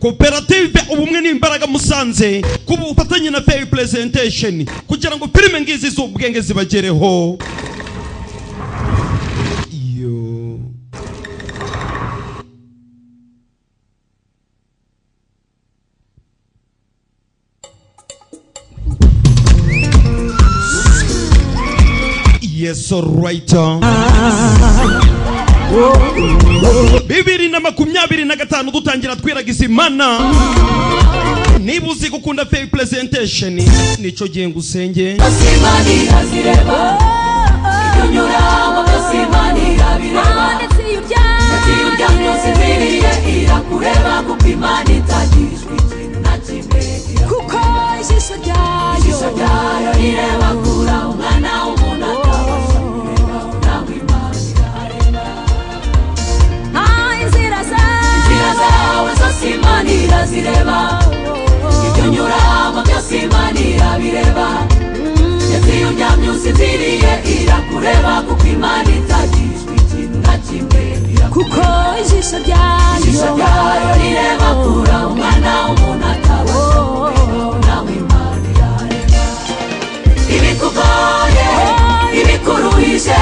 Koperative Ubumwe n'Imbaraga Musanze ku bufatanye na Fair Presentation kugira ngo filime ngizi z'ubwenge zibagereho. Iyo Yes, alright. 2025 dutangira twiragiza Imana. Niba uzi gukunda Fair Presentation, nico gihe ngusenge. Kuko ijisho ryayo rireba kure umwana w'umuntu atabasha kureba, nawe Imana irareba. Inzira zawe zose Imana irazireba, ibyo unyuramo byose Imana irabireba, ndetse iyo uryamye usinziriye irakureba, kuko Imana itagishwa ikintu na kimwe. Kuko ijisho ryayo rireba kure umwana w'umuntu atabasha kureba, nawe Imana irareba. Ibikugoye, ibikuruhije,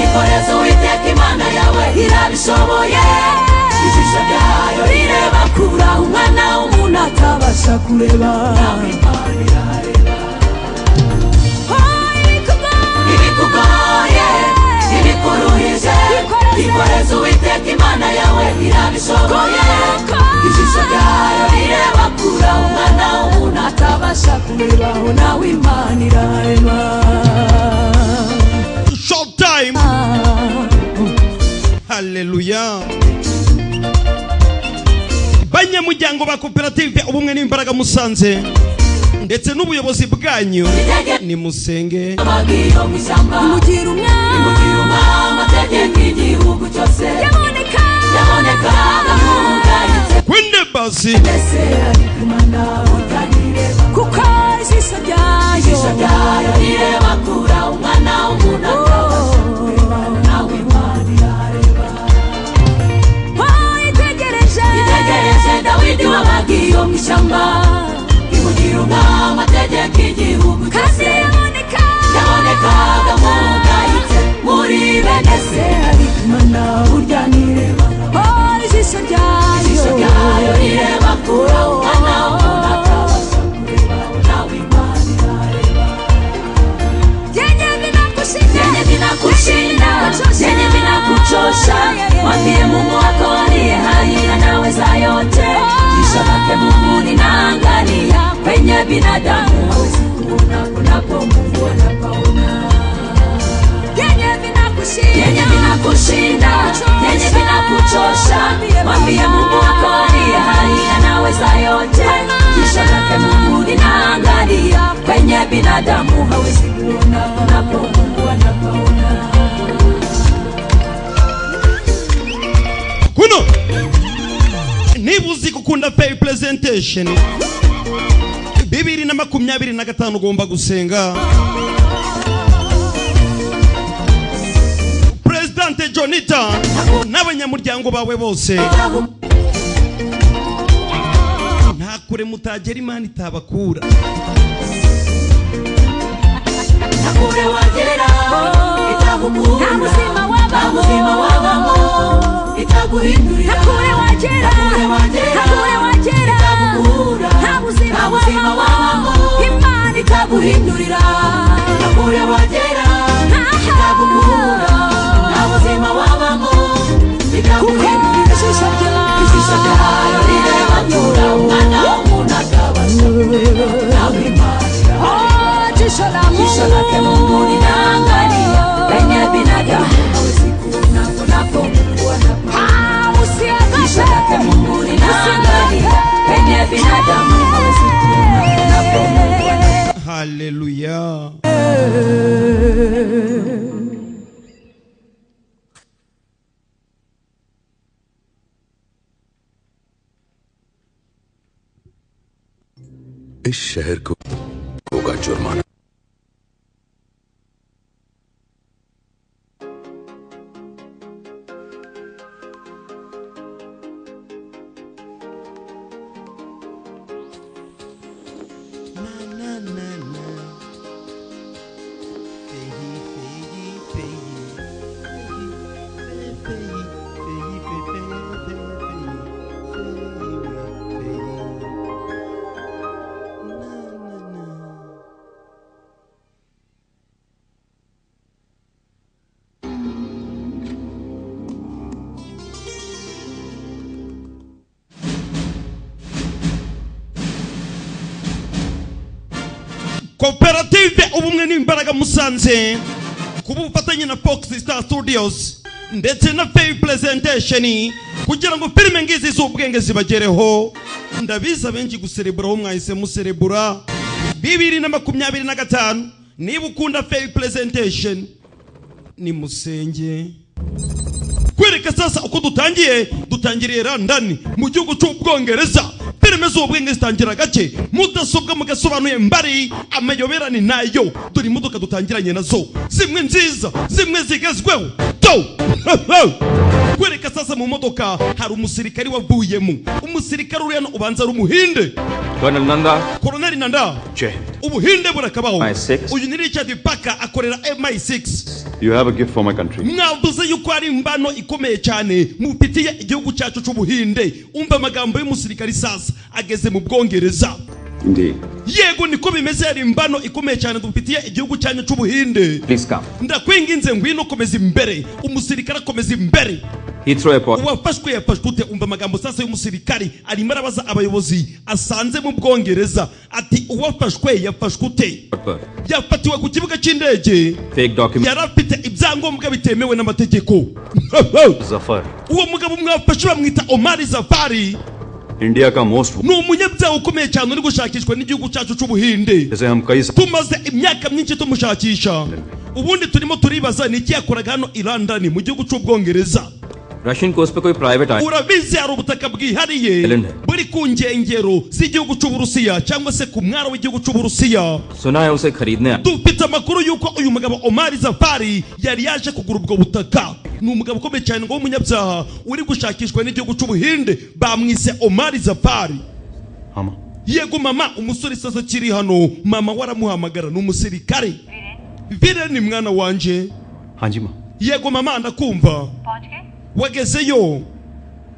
ikoreze Uwiteka Imana yawe irabishoboye. Ijisho ryayo rireba kure umwana w'umuntu atabasha kureba, nawe Imana irareba. Ibikugoye, ibikuruhije, ikoreze Uwiteka Imana yawe irabishoboye. Ijisho ryayo rireba kure umwana w'umuntu atabasha kureba, nawe Imana irareba. Short time. Hallelujah. Banyamuryango ba Koperative Ubumwe n'Imbaraga Musanze ndetse n'ubuyobozi bwanyu, nimusenge. Imugira umwami ategeka igihugu cyose, yabonekaga nk'ugayitse Kwende basi. Kuko ijisho ryayo rireba kure umwana w'umuntu atabasha kureba, nawe Imana irareba. Itegereje Dawidi wabaga iyo mu ishyamba, imugira umwami ategeka igihugu cyose, yabonekaga nk'ugayitse muri bene se, ariko Imana burya ntireba. Ijisho ryayo rireba kure umwana w'umuntu atabasha kureba, nawe Imana irareba. Vyenye vinakushinda, vyenye vinakuchosha, mwambie Mungu wako aliye hai anaweza yote. Jicho lake Mungu linaangalia penye binadamu hawezi kuona, kunapo Mungu anapaona. Vyenye vinakushinda, vyenye vinakuchosha, mwambie Mungu wako aliye hai anaweza yote. Jicho lake Mungu linaangalia penye binadamu hawezi kuona, kunapo Mungu anapaona. Kuno niba uzi gukunda Fair Presentation 2025 ugomba gusenga. Presidente Jonita n'abanyamuryango bawe bose, nta kure mutagera Imana itabakura. Nta kure wagera itagukura, nta buzima wabamo itaguhindurira. Nta kure wagera itagukura, nta buzima wabamo Imana itaguhindurira. Nta kure wagera itagukura, nta buzima wabamo itaguhindurira. Ijisho ryayo rireba kure umwana w'umuntu atabasha kureba, nawe Imana irareba. Jicho lake Mungu linaangalia penye binadamu hawezi kuona, kunapo Mungu anapaona. Jicho lake Mungu linaangalia penye binadamu hawezi kuona, kunapo Mungu anapaona. Hallelujah. इस शहर को होगा जुर्माना। Koperative Ubumwe n'Imbaraga Musanze, ku bufatanye na Fox Star Studios ndetse na Fay Presentation, kugira ngo filime ngizi z'ubwenge zibagereho. Ndabizi abenshi guserebura aho mwahise muserebura 2025. Niba ukunda Fay Presentation, ni musenge kwereka. Sasa uko dutangiye, dutangiriye London mu gihugu cy'Ubwongereza. Filime z'ubwenge zitangira gake, mudasobwa mugasobanuye mbari amayoberane nayo. Dore imodoka dutangiranye nazo, zimwe nziza, zimwe zigezweho to kwereka. Sasa mu modoka hari umusirikari wavuyemo, umusirikari uriya ubanza ari Umuhinde. Colonel Nanda. Koroneli Nanda. जय Hind. Ubuhinde burakabaho. MI6. Uyu ni Richard Parker, akorera MI6. You have a gift for my country. Mwavuze yuko ari imbano ikomeye cyane mufitiye igihugu cyacu cy'Ubuhinde. Umva amagambo y'umusirikari sasa ageze mu Bwongereza. Indeed. Yego, niko bimeze, hari imbano ikomeye cyane dufitiye igihugu cyanyu cy'Ubuhinde. Please come. Ndakwinginze, ngwino, komeza imbere. Umusirikare akomeza imbere. Heathrow Airport. Uwafashwe yafashwe ute? Umva amagambo sasa y'umusirikari, arimo arabaza abayobozi asanze mu Bwongereza, ati uwafashwe yafashwe ute? Yafatiwe ku kibuga cy'indege. Fake document. Yari afite ibyangombwa bitemewe n'amategeko. Zafar. Uwo mugabo mwafashe bamwita Omari Zafari. India का most Ni umunyabyaha ukomeye cyane uri gushakishwa n'igihugu cyacu cy'Ubuhinde. जैसे हम कई Tumaze imyaka myinshi tumushakisha. Ubundi turimo turibaza ni iki yakoraga hano i London mu gihugu cy'Ubwongereza. Russian coast पे कोई private Urabizi, hari ubutaka bwihariye Island. buri ku nkengero z'igihugu cy'Uburusiya, cyangwa se ku mwaro w'igihugu cy'Uburusiya. सुना है उसे खरीदने आया। Dufite amakuru y'uko uyu mugabo Omari Zafari yari yaje kugura ubwo butaka. Ni umugabo ukomeye cyane ngo w'umunyabyaha uri gushakishwa n'igihugu cy'Ubuhinde, bamwise Omari Zafari. हाँ. Yego mama. Umusore sasa akiri hano, mama we aramuhamagara, ni umusirikare. Vire, ni mwana wanje. हाँ जी माँ. Yego mama, ndakumva. पहुंच गए? Wagezeyo?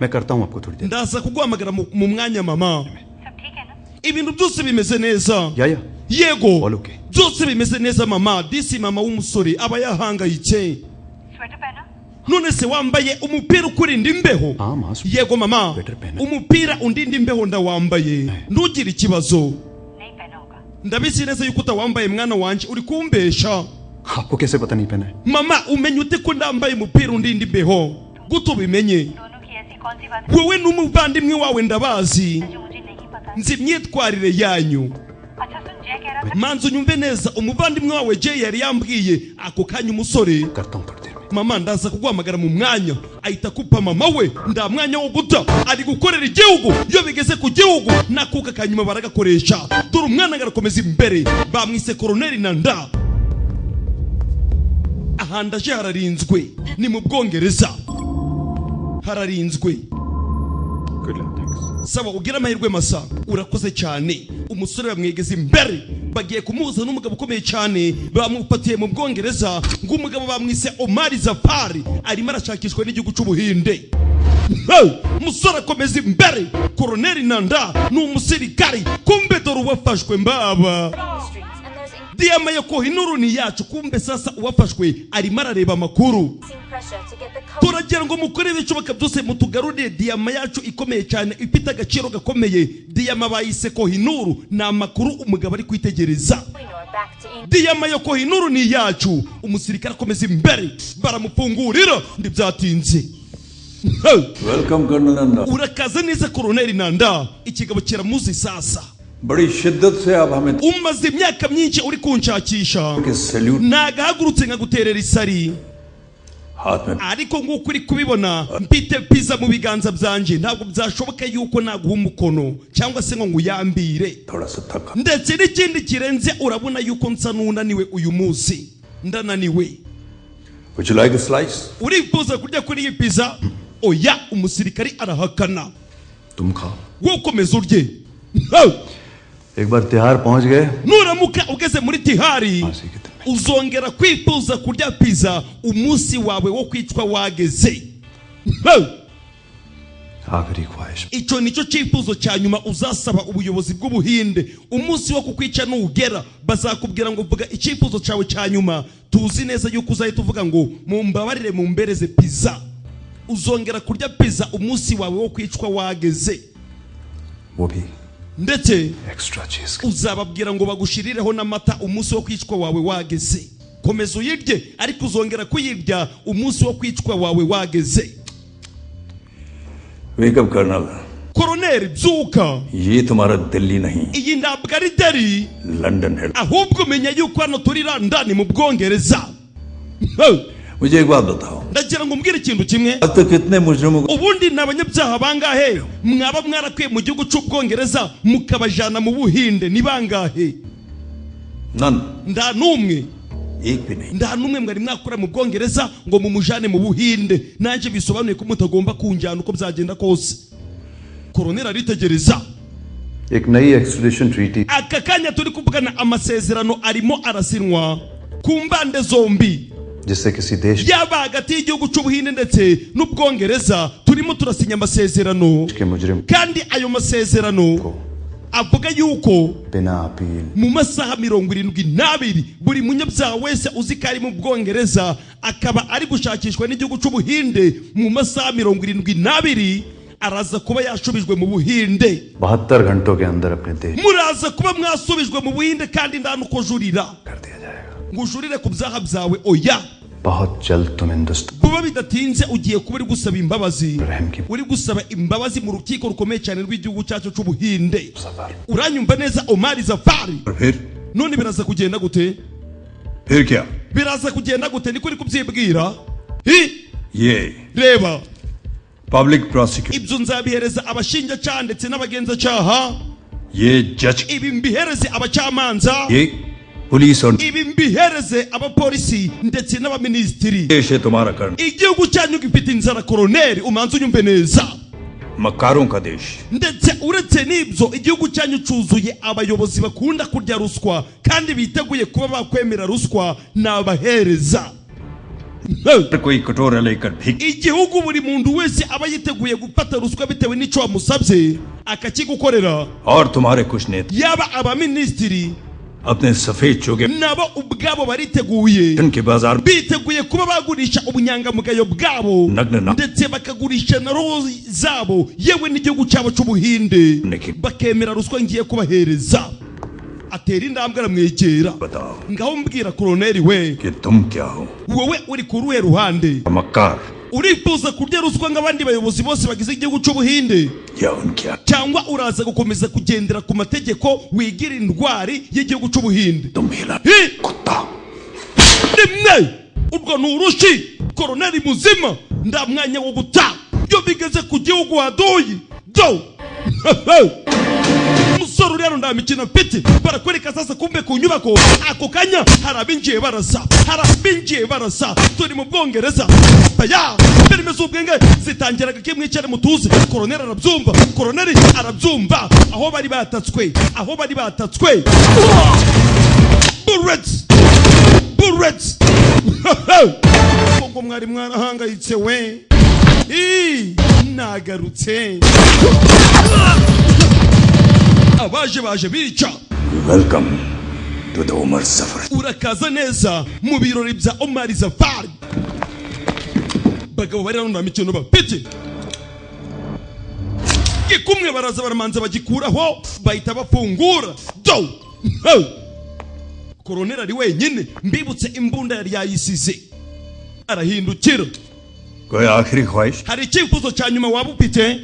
मैं करता हूँ आपको थोड़ी देर. Ndaza kuguhamagara mu mwanya, mama. सब ठीक है ना? Ibintu byose bimeze neza? Yeah. Yego. All okay. Byose bimeze neza mama. Disi mama w'umusore aba yahangayitse. Sweater पहना? None se wambaye umupira ukurinda imbeho? हाँ माँ. Yego mama. Sweater पहना. Umupira undinda imbeho ndawambaye, ntugire ikibazo. नहीं पहना होगा. Ndabizi neza yuko utawambaye, mwana wanje, uri kumbesha. आपको कैसे पता नहीं पहना है? Mama, umenya ute ko ndambaye umupira undinda imbeho? Gute ubimenye? दोनों की ऐसी कौन सी बात Wowe n'umuvandimwe wawe ndabazi. है जो मुझे नहीं पता? Nzi imyitwarire yanyu. अच्छा सुन, जय कह रहा था Manzi unyumve neza, umuvandimwe wawe Jay yari yambwiye ako kanya umusore. करता हूँ थोड़ी देर में. Mama, ndaza kuguhamagara mu mwanya. Ahita akupa mama we. Nda mwanya wo guta, ari gukorera igihugu. Iyo bigeze ku gihugu nakuka kanyuma baragakoresha. Dore umwana arakomeza imbere, bamwise Koroneli Nanda. Ahantu aje hararinzwe, ni mu Bwongereza, hararinzwe. Good luck, thanks. Sawa, ugira amahirwe masa, urakoze cyane. Umusore bamwegeza imbere, bagiye kumuhuza n'umugabo ukomeye cyane bamufatiye mu Bwongereza, ngo umugabo bamwise Omari Zafari, arimo arashakishwa n'igihugu cy'Ubuhinde. Hey! Umusore akomeza imbere, Koroneli Nanda ni umusirikari. Kumbe dore uwafashwe mbaba. Streets and there's Diyama ya Kohinuru ni yacu. Kumbe sasa uwafashwe arimo arareba amakuru. Increasing pressure to get the Turagira ngo mukore ibishoboka byose mutugarurire diyama yacu ikomeye cyane, ifite agaciro gakomeye. Diyama bayise Kohinuru, ni amakuru umugabo ari kwitegereza. Kohinoor back to India. Diyama ya Kohinuru ni iyacu. Umusirikare akomeza imbere, baramufungurira, ntibyatinze. Hey! Welcome, Colonel Nanda. Urakaza neza, Koroneli Nanda. Ikigabo kiramuzi sasa. बड़ी शिद्दत से आप हमें Umaze imyaka myinshi uri kunshakisha. के salute Nagahagurutse nkaguterera isari. हाथ में Ariko nk'uko uri kubibona, mfite pizza mu biganza byanjye, ntabwo byashoboka yuko naguha umukono cyangwa se ngo nguyambire. थोड़ा सा थका. Ndetse n'ikindi kirenze, urabona yuko nsa n'unaniwe uyu munsi, ndananiwe. Would you like a slice? Urifuza kurya kuri iyi pizza? Oya, umusirikari arahakana. तुम खाओ. Wowe ukomeza urye. Hey! एक बार तिहार पहुंच गए Nuramuka ugeze muri Tihari, फांसी के दिन में uzongera kwifuza kurya pizza umunsi wawe wo kwicwa wageze. Hey! आखिरी ख्वाहिश. Icyo nicyo cyifuzo cya nyuma uzasaba ubuyobozi bw'Ubuhinde. Umunsi wo kukwica nugera, bazakubwira ngo vuga icyifuzo cyawe cya nyuma. Tuzi neza yuko uzahita uvuga ngo mumbabarire mumbereze pizza. Uzongera kurya pizza umunsi wawe wo kwicwa wageze. वो भी Ndetse extra cheese के uzababwira ngo bagushirireho n'amata umunsi wo kwicwa wawe wageze. Komeza uyirye, ariko uzongera kuyirya umunsi wo kwicwa wawe wageze. Wake up colonel. Koroneri, byuka. ये तुम्हारा दिल्ली नहीं, Iyi ntabwo ari Delhi, London है। ahubwo menya yuko hano turi London mu Bwongereza. Hey! मुझे एक बात बताओ, Ndagira ngo umbwire ikintu kimwe. अब तक कितने मुजरिमों को Ubundi ni abanyabyaha bangahe mwaba mwarakwiye mu gihugu cy'Ubwongereza mukabajana mu Buhinde? Ni bangahe? None, Nta n'umwe. एक भी नहीं। Nta n'umwe mwari mwakora mu Bwongereza ngo mumujane mu Buhinde. Nanjye bisobanuye ko mutagomba kunjyana uko byagenda kose. Koroneri aritegereza. एक नई extradition treaty Aka kanya turi kuvugana, amasezerano arimo arasinwa ku mbande zombi, जिससे किसी देश yaba hagati y'igihugu cy'Ubuhinde ndetse n'Ubwongereza. Turimo turasinya amasezerano, के मुजरिम kandi ayo masezerano को avuga yuko बिना appeal mu masaha 72 buri munyabyaha wese uzi ko ari mu Bwongereza akaba ari gushakishwa n'igihugu cy'Ubuhinde, mu masaha 72 araza kuba yashubijwe mu Buhinde. 72 घंटों के अंदर अपने देश Muraza kuba mwasubijwe mu Buhinde, kandi nta nuko jurira कर दिया जाएगा। ngo ujurire ku byaha byawe, oya. बहुत जल्द तुम Hindustan Vuba bidatinze ugiye kuba uri gusaba imbabazi, रहम की uri gusaba imbabazi mu rukiko rukomeye cyane rw'igihugu cyacu cy'Ubuhinde. सफर Uranyumva neza, Omar Zafari? और फिर None biraza kugenda gute? फिर क्या? Biraza kugenda gute? Niko uri kubyibwira? Hi! ये Reba, public prosecutor, ibyo nzabihereza abashinjacyaha ndetse n'abagenzacyaha, ये जज, ibi mbihereze abacamanza, ये पुलिस और ibi mbihereze abapolisi ndetse n'abaminisitiri. देश है तुम्हारा करना। Igihugu cyanyu gifite inzara, koroneri, umanze unyumve neza. मकारों का देश। Ndetse uretse n'ibyo, igihugu cyanyu cyuzuye abayobozi bakunda kurya ruswa kandi biteguye kuba bakwemera ruswa nabahereza. कोई कटोरा लेकर भीख Igihugu buri muntu wese aba yiteguye gufata ruswa bitewe n'icyo wamusabye akakigukorera. और तुम्हारे कुछ नेता Yaba abaminisitiri अपने सफेद चोगे nabo ubwabo bariteguye, के बाजार biteguye kuba bagurisha ubunyangamugayo bwabo Nagna na- ndetse bakagurisha na roho zabo, yewe n'igihugu cyabo cy'Ubuhinde, Niki. bakemera ruswa ngiye kubahereza. Atera intambwe aramwegera. बताओ Ngaho mbwira, koroneri we, कि तुम क्या हो? wowe uri ku ruhe ruhande? मक्कार Urifuza kurya ruswa nk'abandi bayobozi bose bagize igihugu cy'Ubuhinde, या उनकी cyangwa uraza gukomeza kugendera ku mategeko wigira indwari y'igihugu cy'Ubuhinde? तुम हिला Hi! कुत्ता। Rimwe, urwo ni urushi, koroneri muzima, nda mwanya wo guta iyo bigeze ku gihugu waduye do. Umusore uri hano nta mikino mfite. Barakwereka sasa, kumbe ku nyubako ako kanya hari abinjiye barasa, hari abinjiye barasa. Turi mu Bwongereza baya, filime z'ubwenge zitangiraga ko mwicare mutuze. Koroneri arabyumva, koroneri arabyumva aho bari batatswe, aho bari batatswe. Bullets, bullets! Koko mwari mwarahangayitse we. Ii, nagarutse. Abaje baje bica. Welcome to the Umar Zafar. Urakaza neza mu birori bya Omar Zafari. Bagabo bari hano nta mikino bafite. Gikumwe baraza baramanza bagikuraho, bahita bafungura do. Hey! Koroneri ari wenyine, mbibutse imbunda yari yayisize. Arahindukira. कोई आखिरी ख्वाहिश? Hari icyifuzo cya nyuma waba ufite?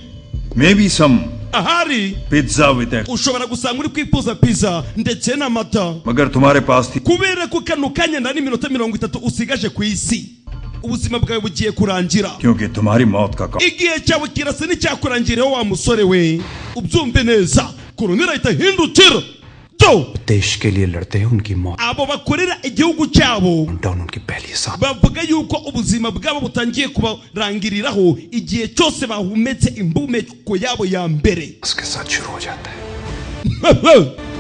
Maybe some Ahari pizza with ushobora gusanga uri kwifuza pizza ndetse n'amata, मगर तुम्हारे पास थी kubera ko kano kanya nda n'iminota 30 usigaje ku isi, ubuzima bwawe bugiye kurangira. क्योंकि तुम्हारी मौत का काम Igihe cyawe kirasa n'icyakurangiriyeho, wa musore we, ubyumve neza. Koroneri ahita ahindukira do. देश के लिए लड़ते हैं उनकी मौत Abo bakorera igihugu cyabo down उनकी पहली सांस bavuga yuko ubuzima bwabo butangiye kubarangiriraho igihe cyose bahumetse imbumeko yabo ya mbere. के साथ शुरू हो जाता है।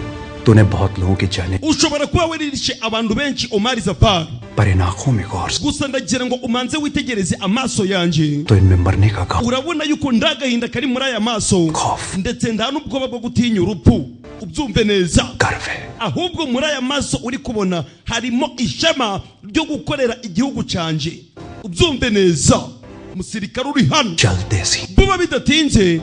तूने बहुत लोगों की जाने Ushobora kuba wirishe abantu benshi, Omar Zafari, पर इन आंखों में गौर से gusa ndagira ngo umanze witegereze amaso yanjye. तो इनमें मरने का गम Urabona yuko nta gahinda kari muri aya maso, Cough. ndetse nta n'ubwoba bwo gutinya urupfu, ubyumve neza. गर्व है। Ahubwo muri aya maso uri kubona harimo ishema ryo gukorera igihugu cyanjye, ubyumve neza, musirikare uri hano. चल देसी Vuba bidatinze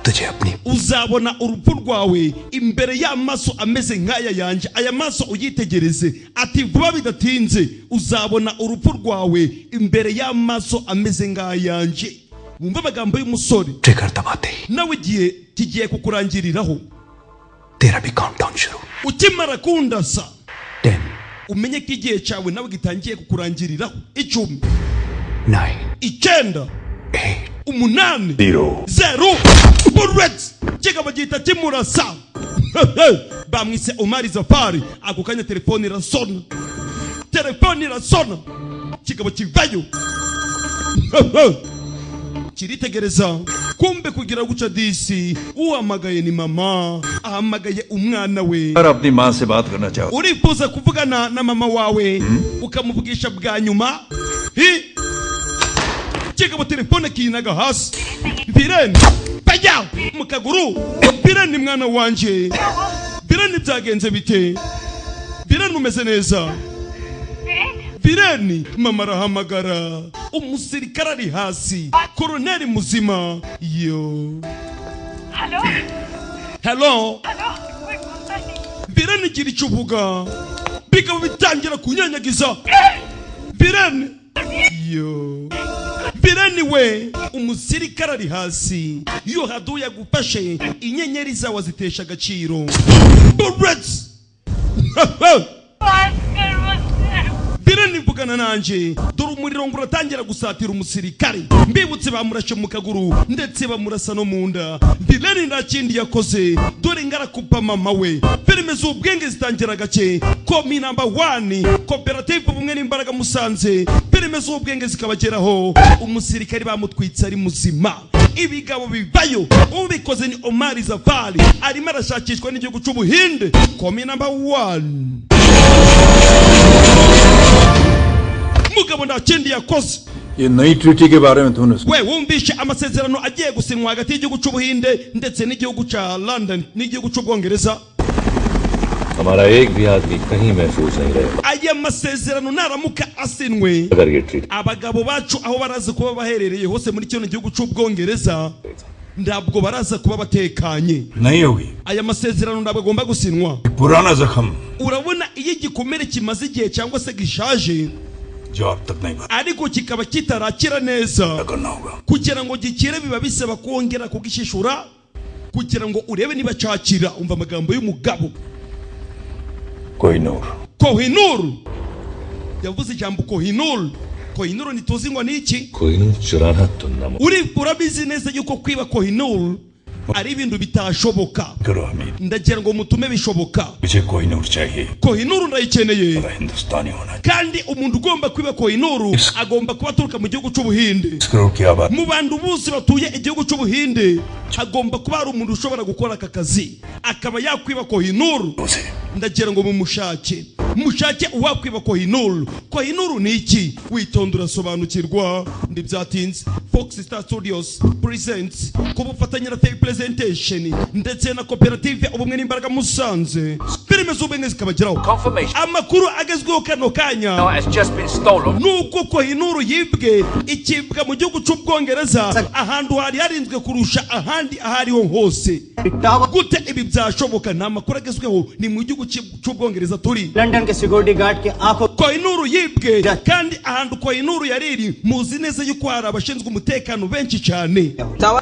तुझे अपनी Uzabona urupfu rwawe imbere y'amaso ameze nk'aya yanjye. Aya maso uyitegereze. Ati vuba bidatinze uzabona urupfu rwawe imbere y'amaso ameze nk'ayanjye. Wumva amagambo y'umusore. Trigger दबाते ही Nawe igihe kigiye kukurangiriraho. तेरा भी countdown शुरू. Ukimara kundasa, 10, umenye ko igihe cyawe nawe gitangiye kukurangiriraho. 10, 9, 9, 8, 8, 0. 0. Bullet kikaba gihita kimurasa. Bamwise Omari Zafari. Ako kanya telefone irasona, telefone irasona. Kikaba kivayo kiritegereza, kumbe kugira guca disi uhamagaye ni mama, ahamagaye umwana we. अगर अपनी माँ से बात करना चाहो Urifuza kuvugana na mama wawe ukamuvugisha bwa nyuma? Hi, kigabo telefone kiyinaga hasi. Vireni bajya mu kaguru. Vireni, mwana wanje, Vireni, byagenze bite? Vireni, umeze neza? Vireni, mama arahamagara. Umusirikare ari hasi, koroneri muzima yo. Hello. Hello. Hello, कोई बोलता नहीं। Vireni, gira icyo uvuga. Bikaba bitangira kunyanyagiza. Vireni yo, Vireni we, umusirikare ari hasi. Iyo haduye agufashe, inyenyeri zawe azitesha agaciro. Bullets. बात कर मुझसे। Vireni, vugana nanjye. Dore umuriro ngo uratangira gusatira umusirikare. Mbibutse, bamurashe mu kaguru ndetse bamurasa no mu nda. Vireni nta kindi yakoze, dore ngarakupa mama we. Filime z'ubwenge zitangira gake. Komi number one, koperative Ubumwe n'Imbaraga Musanze, filime z'ubwenge zikabageraho. Umusirikare bamutwitse ari muzima. Ibigabo bivayo. Ubikoze ni Omari Zafari, arimo arashakishwa n'igihugu cy'Ubuhinde. Komi number one, mugabo nta kindi yakoze. ये नई treaty के बारे में तूने सुना? We wumvishe amasezerano agiye gusinywa hagati y'igihugu cy'Ubuhinde ndetse n'igihugu cya London n'igihugu cy'Ubwongereza? हमारा एक भी आदमी कहीं महफूज नहीं रहेगा Aya masezerano naramuka asinwe, अगर ये treaty abagabo bacu aho baraza kuba baherereye hose muri kino gihugu cy'Ubwongereza ntabwo baraza kuba batekanye. नहीं होगी। Aya masezerano ntabwo agomba gusinwa. पुराना जख्म Urabona iyo igikomere kimaze igihe cyangwa se gishaje, जो अब तक नहीं भरा ariko kikaba kitarakira neza, करना होगा। Kugira ngo gikire biba bisaba kongera kugishishura kugira ngo urebe niba cyakira. Umva amagambo y'umugabo. Kohinoor. Kohinuru, yavuze ijambo Kohinuru. Kohinuru ntituzi ngo ni iki. Kohinoor चुराना तो न Uri urabizi neza yuko kwiba Kohinuru ari ibintu bitashoboka. करो Hamid. Ndagira ngo mutume bishoboka. मुझे कोहिनूर चाहिए। Kohinuru ndayikeneye. मेरा हिंदुस्तानी होना। Kandi umuntu ugomba kwiba Kohinuru agomba kuba aturuka mu gihugu cy'Ubuhinde. इस करोड़ की आबादी Mu bantu bose batuye igihugu cy'Ubuhinde hagomba kuba hari umuntu ushobora gukora aka kazi, akaba yakwiba Kohinuru. से Ndagira ngo mumushake, mushake uwakwiba Kohinuru. Kohinuru ni iki? Witonda urasobanukirwa. Ntibyatinze, Fox Star Studios presents ku bufatanye na Tv Presentation ndetse na koperative Ubumwe n'Imbaraga Musanze, filime z'ubwenge zikabageraho. Confirmation Amakuru agezweho kano kanya has just been stolen. Nuko Kohinuru yibwe, ikibwa mu gihugu cy'Ubwongereza, ahantu hari harinzwe kurusha ahandi aho ariho hose. Gute ibi byashoboka? Ni amakuru agezweho, ni mu gihugu cy'Ubwongereza turi. London के security guard के आंखों Kohinuru yibwe, kandi ahantu Kohinuru yari iri muzi neza yuko hari abashinzwe umutekano benshi cyane,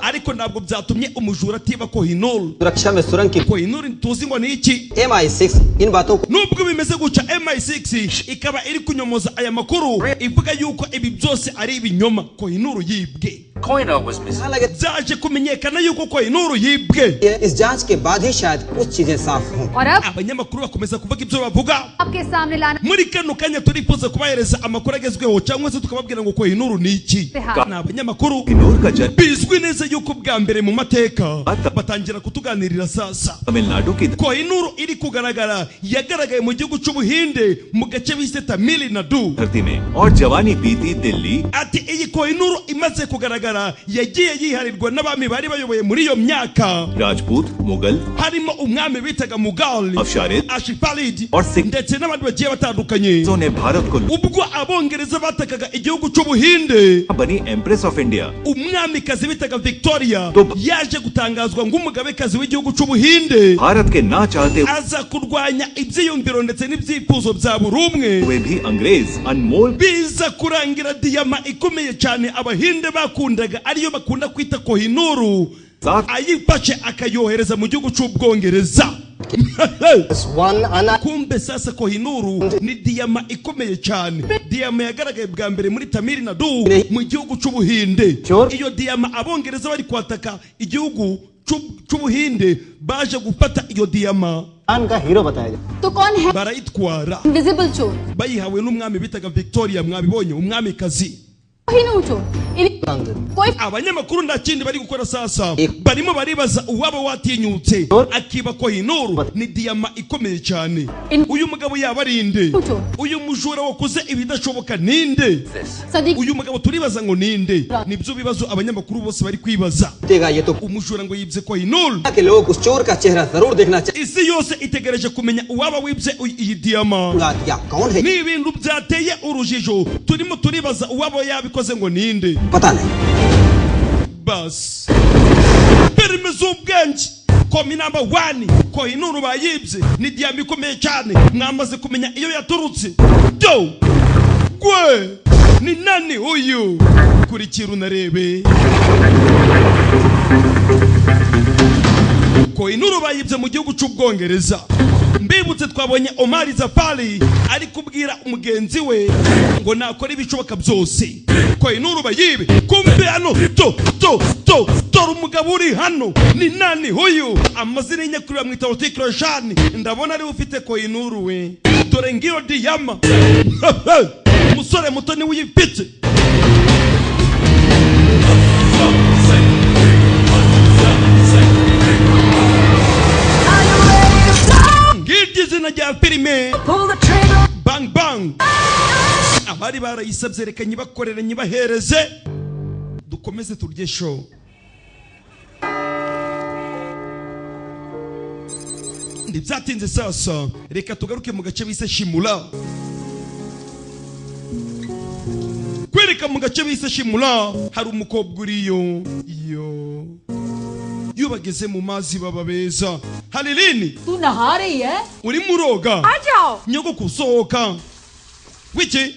ariko ntabwo byatumye umujura atiba Kohinuru. सुरक्षा में सुरंग की Kohinuru tuzi ngo ni iki. MI6 इन बातों को Nubwo bimeze gutya, MI6 ikaba iri kunyomoza aya makuru, ivuga yuko ibi byose ari ibinyoma. Kohinuru yibwe. Kohinoor was missing. लगे। Byaje kumenyekana yuko Kohinuru yibwe. इस जांच के बाद ही शायद कुछ चीजें साफ हों। और अब Abanyamakuru bakomeza kuvuga ibyo bavuga. आपके सामने लाना Muri kano kanya turifuza kubahereza amakuru agezweho cyangwa se tukababwira ngo Kohinuru ni iki. Ni abanyamakuru Kohinoor का जन्म bizwi neza yuko bwa mbere mu mateka batangira kutuganirira sasa. Tamil Nadu की Kohinuru iri kugaragara, yagaragaye mu gihugu cy'Ubuhinde mu gace bise Tamil Nadu. धरती में और जवानी बीती Delhi Ati iyi Kohinuru imaze kugaragara y'umukara yagiye yiharirwa n'abami bari bayoboye muri iyo myaka, Rajput, Mughal, harimo umwami bitaga Mughal, Afsharid Ashifarid और Sikh ndetse n'abandi bagiye batandukanye. ने भारत को Ubwo Abongereza batakaga igihugu cy'Ubuhinde, बनी empress of India. umwamikazi bitaga Victoria yaje gutangazwa nk'umugabekazi w'igihugu cy'Ubuhinde, Bharat के ना चाहते aza kurwanya ibyiyumviro ndetse n'ibyifuzo bya buri umwe. हुए भी अंग्रेज अनमोल Biza kurangira diyama ikomeye cyane Abahinde bakundaga, ariyo bakunda kwita Kohinuru, साथ ayifashe akayohereza mu gihugu cy'Ubwongereza. One ana Kumbe sasa Kohinuru ni diyama ikomeye cyane, diyama yagaragaye bwa mbere muri Tamil Nadu mu gihugu cy'Ubuhinde. Iyo diyama Abongereza bari kwataka igihugu cy'Ubuhinde, baje gufata iyo diyama का हीरो बताया जाए। तो कौन है barayitwara, invisible चोर? bayihawe n'umwami bitaga Victoria. Mwabibonye, umwamikazi. Kohinoor चोर इन्हें कोई Abanyamakuru nta kindi bari gukora sasa, barimo baribaza uwaba watinyutse akiba Kohinuru, ni diyama ikomeye cyane. Uyu mugabo yaba ari nde? Uyu mujura wakoze ibidashoboka ninde? Sadiq Uyu mugabo turibaza ngo ninde? Nibyo bibazo abanyamakuru bose bari kwibaza. देगा ये तो Umujura ngo yibye Kohinuru. के लोग उस चोर का चेहरा जरूर देखना Isi yose itegereje kumenya uwaba wibye iyi diyama. चाहेगा। या कौन है Ni ibintu byateye urujijo, turimo turibaza uwaba yabikoze ngo ninde. पता नहीं। Basi filime z'ubwenge, komi namba wani, Kohinuru bayibye, ni diyama ikomeye cyane, mwamaze kumenya iyo yaturutse. Do gwe ni nani uyu? Kurikira unarebe. Kohinuru bayibye mu gihugu cy'Ubwongereza. Mbibutse, twabonye Omar Zafari ari kubwira umugenzi we ngo nakora ibishoboka byose Kohinuru bayibe. Kumbe hano to to to dore umugabo uri hano ni nani huyu? Amazina y'inyakuri bamwita Hrithik Roshan. Ndabona ariwe ufite Kohinuru we. Dore ngiyo diyama, umusore muto niwe uyifite. Ngiryo izina rya filime, Bang Bang. Abari barayisabye, reka nyibakorere nyibahereze, dukomeze turye show. Ntibyatinze sasa, reka tugaruke mu gace bise Shimula. Kwereka mu gace bise Shimula hari umukobwa uriyo. Iyo bageze mu mazi baba beza. Halirini, तू नहा रही है? urimo uroga? आ जाओ। Nyogokuru, sohoka. Wiki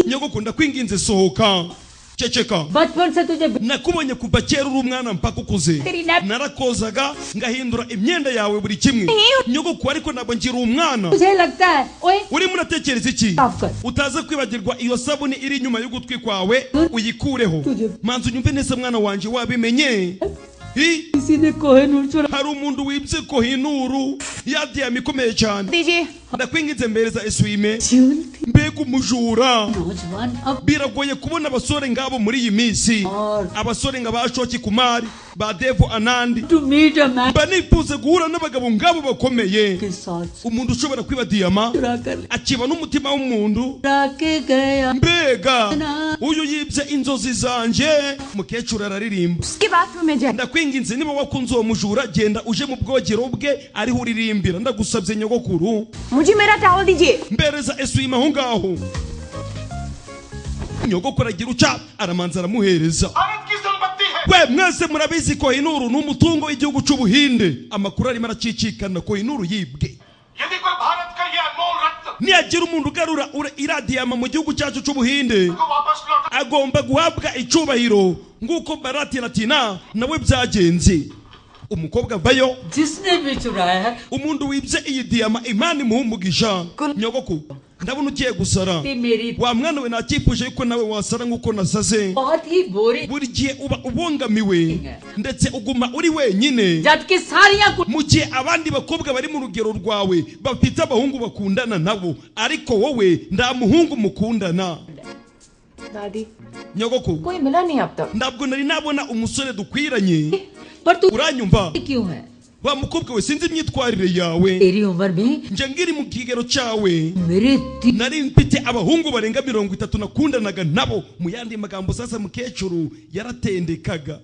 nyogokuru, ndakwinginze sohoka, ceceka. बचपन से तुझे Nakubonye kuva kera uri umwana mpaka ukuze, narakozaga ngahindura imyenda yawe buri kimwe, nyogokuru, ariko ntabwo ngira umwana. तुझे लगता है ओए Urimo uratekereza iki? साफ कर। Utaza kwibagirwa iyo sabuni iri inyuma y'ugutwi kwawe, uyikureho. Manza unyumve neza mwana wanje, wabimenye? Hi? किसी ने कोहिनूर चुरा Hari umuntu wibye Kohinuru ya diyama ikomeye cyane. दीजिए। Ndakwinginze mbereza eswime. Mbega umujura! नौजवान अब Biragoye kubona abasore ngabo muri iyi minsi, abasore nka ba Shoki Kumari, ba Devo Anandi. To meet a man Mba nifuze guhura n'abagabo ngabo bakomeye, के साथ umuntu ushobora kwiba diyama चुरा कर ले akiba n'umutima w'umuntu. चुरा के गया Mbega uyu yibye inzozi zanjye! Mukecuru araririmba. उसके बाथरूम में जाए। Ndakwinginze, niba wakunze uwo mujura, genda uje mu bwogero bwe ariho uririmbira, ndagusabye nyogokuru. मुझे मेरा towel दीजिए। Mbereza eswima aho ngaho. Nyogokuru agira uca aramanza aramuhereza. We mwese murabizi, Kohinuru ni umutungo w'igihugu cy'Ubuhinde. Amakuru arimo aracicikana, Kohinuru yibwe. Nihagira umuntu ugarura iradiyama mu gihugu cyacu cy'Ubuhinde, agomba guhabwa icyubahiro nk'uko Barati Latina nawe byagenze. Umukobwa avayo. जिसने भी चुराया है Umuntu wibye iyi diyama, Imana imuha umugisha. Nyogoku, ndabona ugiye gusara. मेरी Wa mwana we, nakifuje yuko nawe wasara nk'uko nasaze. बहुत ही boring Buri gihe uba ubangamiwe ndetse uguma uri wenyine, जबकि सारियां कुछ mu gihe abandi bakobwa bari mu rugero rwawe bafite abahungu bakundana nabo, ariko wowe nta muhungu mukundana. दादी, Nyogoku, कोई मिला नहीं अब तक। ntabwo nari nabona umusore dukwiranye. पर तू Uranyumva? क्यों है? Wa mukobwa we, sinzi imyitwarire yawe. तेरी उम्र में Nje ngiri mu kigero cyawe मेरे nari mfite abahungu barenga 30 nakundanaga nabo. Mu yandi magambo sasa mukecuru yaratendekaga.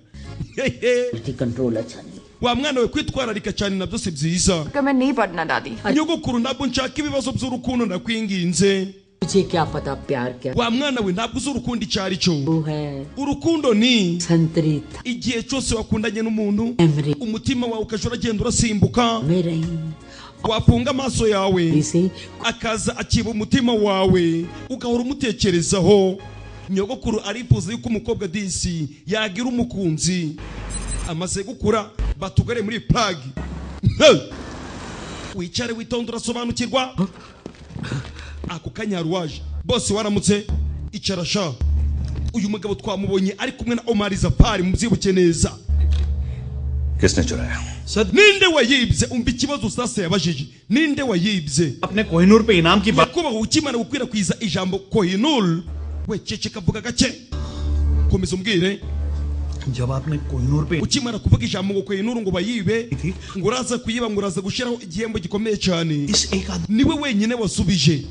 Control अच्छा नहीं। Wa mwana we, kwitwararika cyane nabyo si byiza. मैं नहीं पढ़ना दादी। Nyogokuru, ntabwo nshaka ibibazo by'urukundo, ndakwinginze. मुझे क्या पता प्यार क्या Wa mwana we, ntabwo uzi urukundo icyo ari cyo. वो है। Urukundo ni संतरी igihe cyose wakundanye n'umuntu, memory umutima wawe ukajya uragenda urasimbuka, में रही wafunga amaso yawe इसे akaza akiba umutima wawe, ugahora umutekerezaho. Nyogokuru arifuza yuko umukobwa disi yagira umukunzi amaze gukura. Batugare muri Prague. Wicare witonde urasobanukirwa. Ako kanya hari uwaje. Bose waramutse, icara sha. Uyu mugabo twamubonye ari kumwe na Omar Zafari, mubyibuke neza. किसने चुराया? Ninde wayibye? Umva ikibazo sasa yabajije, ninde wayibye? अपने कोहिनूर पे इनाम की बात Nyakubahwa, ukimara gukwirakwiza ijambo Kohinur, we ceceka, avuga gake, komeza umbwire. जब आपने कोहिनूर पे Ukimara kuvuga ijambo ngo Kohinur ngo bayibe, ngo uraza kuyiba, ngo uraza gushyiraho igihembo gikomeye cyane, इस एक आदमी niwe wenyine wasubije.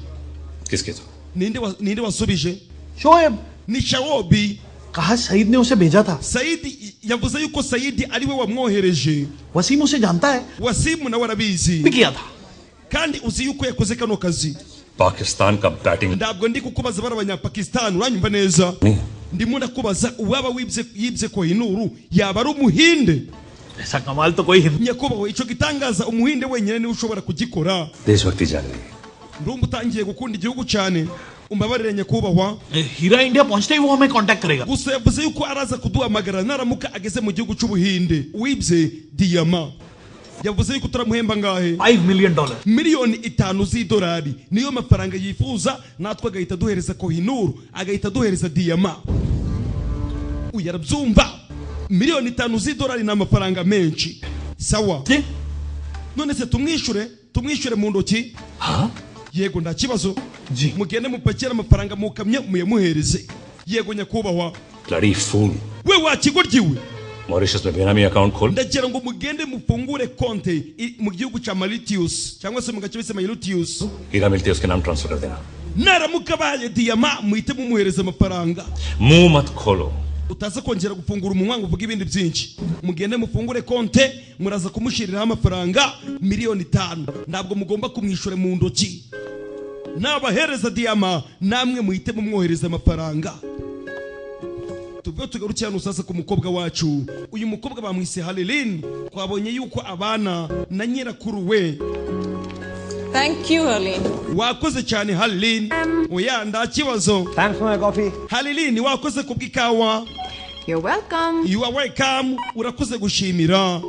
किसके तो Ninde wasubije? Shoaib. Ni Shawobi. कहा सईद ने उसे भेजा था। Saidi yavuze yuko Saidi ariwe wamwohereje. Wasim उसे जानता है। Wasimu nawe arabizi भी किया था। kandi uzi yuko yakoze kano kazi. Pakistan का batting Ntabwo ndi kukubaza bari Abanyapakistan, uranyumva neza? नहीं। Ndimo ndakubaza uwaba wibye, yibye Kohinuru yaba ari Umuhinde? ऐसा कमाल तो कोई Hind Nyakubahwa, icyo gitangaza Umuhinde wenyine niwe ushobora kugikora. देशभक्ति जाग रही है। Ndumva utangiye gukunda igihugu cyane, umbabarire nyakubahwa. हीरा India पहुंचते ही वो हमें कांटेक्ट करेगा। Gusa yavuze yuko araza kuduhamagara naramuka ageze mu gihugu cy'Ubuhinde. Wibye diyama yavuze yuko turamuhemba ngahe? 5 million dollar. 5 miliyoni z'idolari niyo mafaranga yifuza, natwe agahita aduhereza Kohinuru, agahita aduhereza diyama. Uyu arabyumva, 5 miliyoni z'idolari ni amafaranga menshi. Sawa, none se tumwishure mu ntoki? Yego, nta kibazo, mugende mupakire amafaranga mu kamyo muyamuhereze. Yego nyakubahwa. Bloody fool. We wa kigoryi we. Mauritius में बेनामी account खोल। Ndagira ngo mugende mufungure konte mu gihugu cya Mauritius cyangwa se mu gace bise Mauritius. हीरा मिलती है उसके नाम transfer कर देना। Naramuka baye diyama muhite mumuhereza amafaranga. मुंह मत खोलो। Utaza kongera gufungura umunwa ngo uvuge ibindi byinshi. Mugende mufungure konte, muraza kumushyiriraho amafaranga 5 miliyoni. Ntabwo mugomba kumwishyura mu ntoki. Nabahereza diyama namwe muhite mumwohereza amafaranga. Tuve tugaruke hano sasa ku mukobwa wacu. Uyu mukobwa bamwise Halilin, twabonye yuko abana na nyirakuru we. Thank you, Harleen. Wakoze cyane Halilin. Oya, nta kibazo. Thanks for my coffee. Halilin, wakoze kubw'ikawa. You're welcome. You are welcome, urakoze gushimira.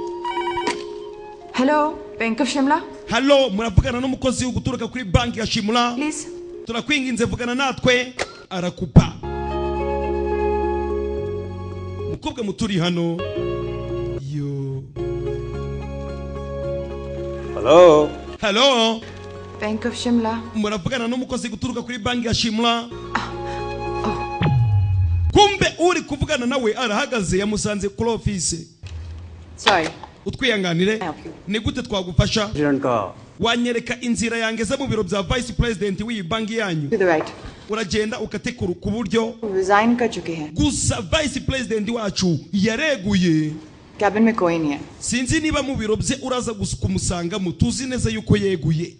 Hello, Bank of Shimla. Halo, muravugana n'umukozi guturuka kuri banki ya Shimla. Please. Turakwinginze vugana natwe. Arakupa. Mukobwa muturi hano yo. Hello. Halo. Bank of Shimla. Muravugana n'umukozi guturuka kuri banki ya Shimla. Kumbe uri kuvugana nawe arahagaze, yamusanze kuri office. Sorry. Utwihanganire, ni gute twagufasha? Wanyereka inzira yangeze mu biro bya vice president w'iyi banki yanyu? To the right. Uragenda ukate ku buryo. Resign कर चुके हैं। Gusa vice president wacu yareguye. Cabin में कोई नहीं है। Sinzi niba mu biro bye uraza gusa kumusangamo, tuzi neza yuko yeguye.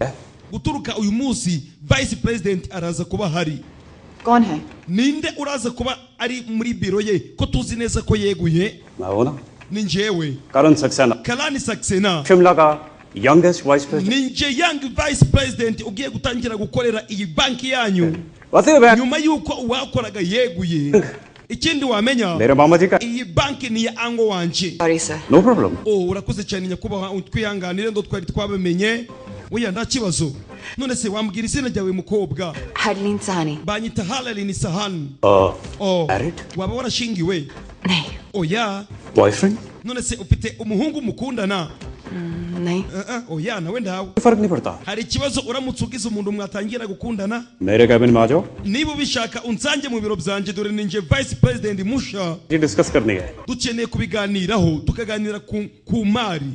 Guturuka uyu munsi vice president araza kuba ahari. कौन है? Ninde uraza kuba ari muri biro ye ko tuzi neza ko yeguye? मैं हूं ना। Ni njyewe. Karan Saxena. Kalani Saxena. Shimla का youngest vice president. Ni nje young vice president ugiye gutangira gukorera iyi banki yanyu nyuma y'uko uwakoraga yeguye. Ikindi wamenya, मेरे मामा जी का। iyi banki ni iya uncle wanje. Sorry sir. No problem. Oh, urakoze cyane nyakubahwa, twihanganire ndo twari twabimenye. Oya, nta kibazo. None se wambwira izina ryawe mukobwa? Harleen Sahani. Banyita Harleen Sahani. Oh. Married? Waba warashingiwe? Oya. Boyfriend? None se ufite umuhungu mukundana? नहीं। Oya, nawe ndawe. फर्क नहीं पड़ता। Hari ikibazo uramutse ugize umuntu mwatangira gukundana? मेरे cabin में आ जाओ। Niba ubishaka unsange mu biro byanjye, dore ninjye vice president musha. ये discuss करनी है। Dukeneye kubiganiraho, tukaganira ku mari.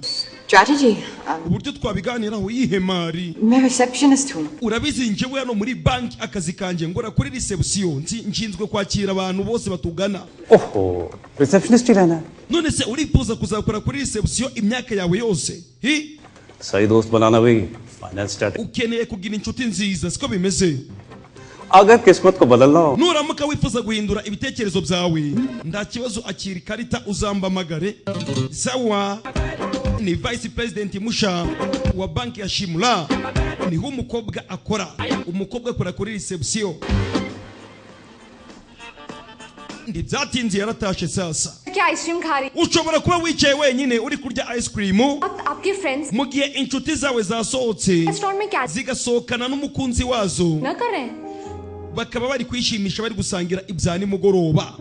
Strategy. Uburyo twabiganiraho iyihe mari? मैं receptionist हूँ। Urabizi, njyewe hano muri banki akazi kanjye ngora kuri reception, nshinzwe kwakira abantu bose batugana. ओहो, receptionist ही रहना है। None se urifuza kuzakora kuri reception imyaka yawe yose, hi? सही दोस्त बनाना भी finance strategy. Ukeneye kugira inshuti nziza, siko bimeze? अगर किस्मत को बदलना हो Nuramuka wifuza guhindura ibitekerezo byawe, nta kibazo, akira ikarita uzambamagare. Sawa. Ni vice president musha wa banki ya Shimla, niho umukobwa akora. Umukobwa akora kuri reception. Ntibyatinze yaratashe sasa. क्या ice cream खा रही Ushobora kuba wicaye wenyine uri kurya ice cream आप, आपके friends mu gihe inshuti zawe zasohotse restaurant में क्या zigasohokana n'umukunzi wazo, न कर रहे हैं, bakaba bari kwishimisha, bari gusangira ibya nimugoroba.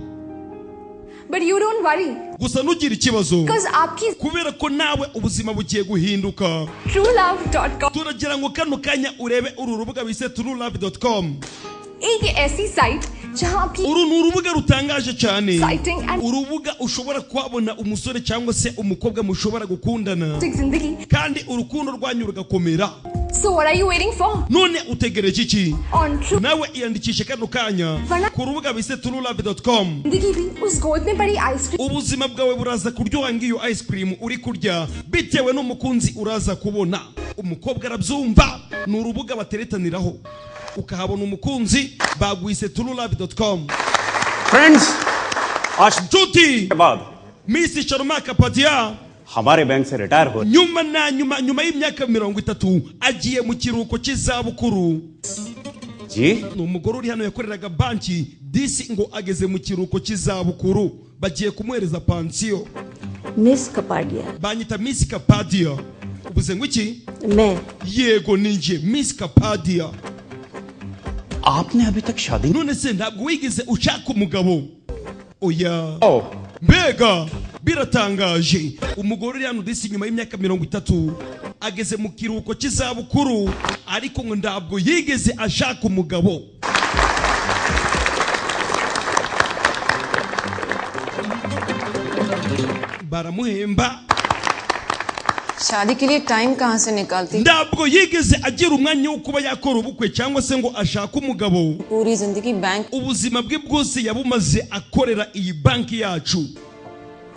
But you don't worry Gusa ntugire ikibazo because आपकी kubera ko nawe ubuzima bugiye guhinduka. truelove.com Turagira ngo kano kanya urebe uru rubuga bise truelove.com. एक ऐसी साइट जहां आपकी Uru ni urubuga rutangaje cyane, exciting and urubuga ushobora kuhabona umusore cyangwa se umukobwa mushobora gukundana जिंदगी. kandi urukundo rwanyu rugakomera. So what are you waiting for? None utegereje iki? On true Nawe iyandikishe kano kanya ku rubuga bise truelove.com. जिंदगी भी उस गोद में पड़ी ice cream Ubuzima bwawe buraza kuryoha nk'iyo ice cream uri kurya bitewe n'umukunzi uraza kubona. Umukobwa arabyumva. Ni urubuga bateretaniraho ukahabona umukunzi, bagwise truelove.com. Friends, आज Nshuti, के बाद Miss Sharma Kapadia हमारे बैंक से रिटायर हो nyuma na nyuma, nyuma y'imyaka 30 agiye mu kiruhuko cy'izabukuru. Ji. Ni umugore uri hano yakoreraga banki disi, ngo ageze mu kiruhuko cy'izabukuru, bagiye kumuhereza pansiyo. Miss Kapadia. Banyita Miss Kapadia. Ubuze ngo iki? मैं। Yego, ninjye Miss Kapadia. आपने अभी तक शादी None se ntabwo wigeze ushaka umugabo? Oya. Oh. Mbega biratangaje! Umugore uri hano disi nyuma y'imyaka 30 ageze mu kiruhuko cy'izabukuru, ariko ngo ntabwo yigeze ashaka umugabo. Baramuhemba. शादी के लिए टाइम कहाँ से निकालती? Ntabwo yigeze agira umwanya wo kuba yakora ubukwe cyangwa se ngo ashake umugabo. पूरी जिंदगी bank Ubuzima bwe bwose yabumaze akorera iyi banki yacu.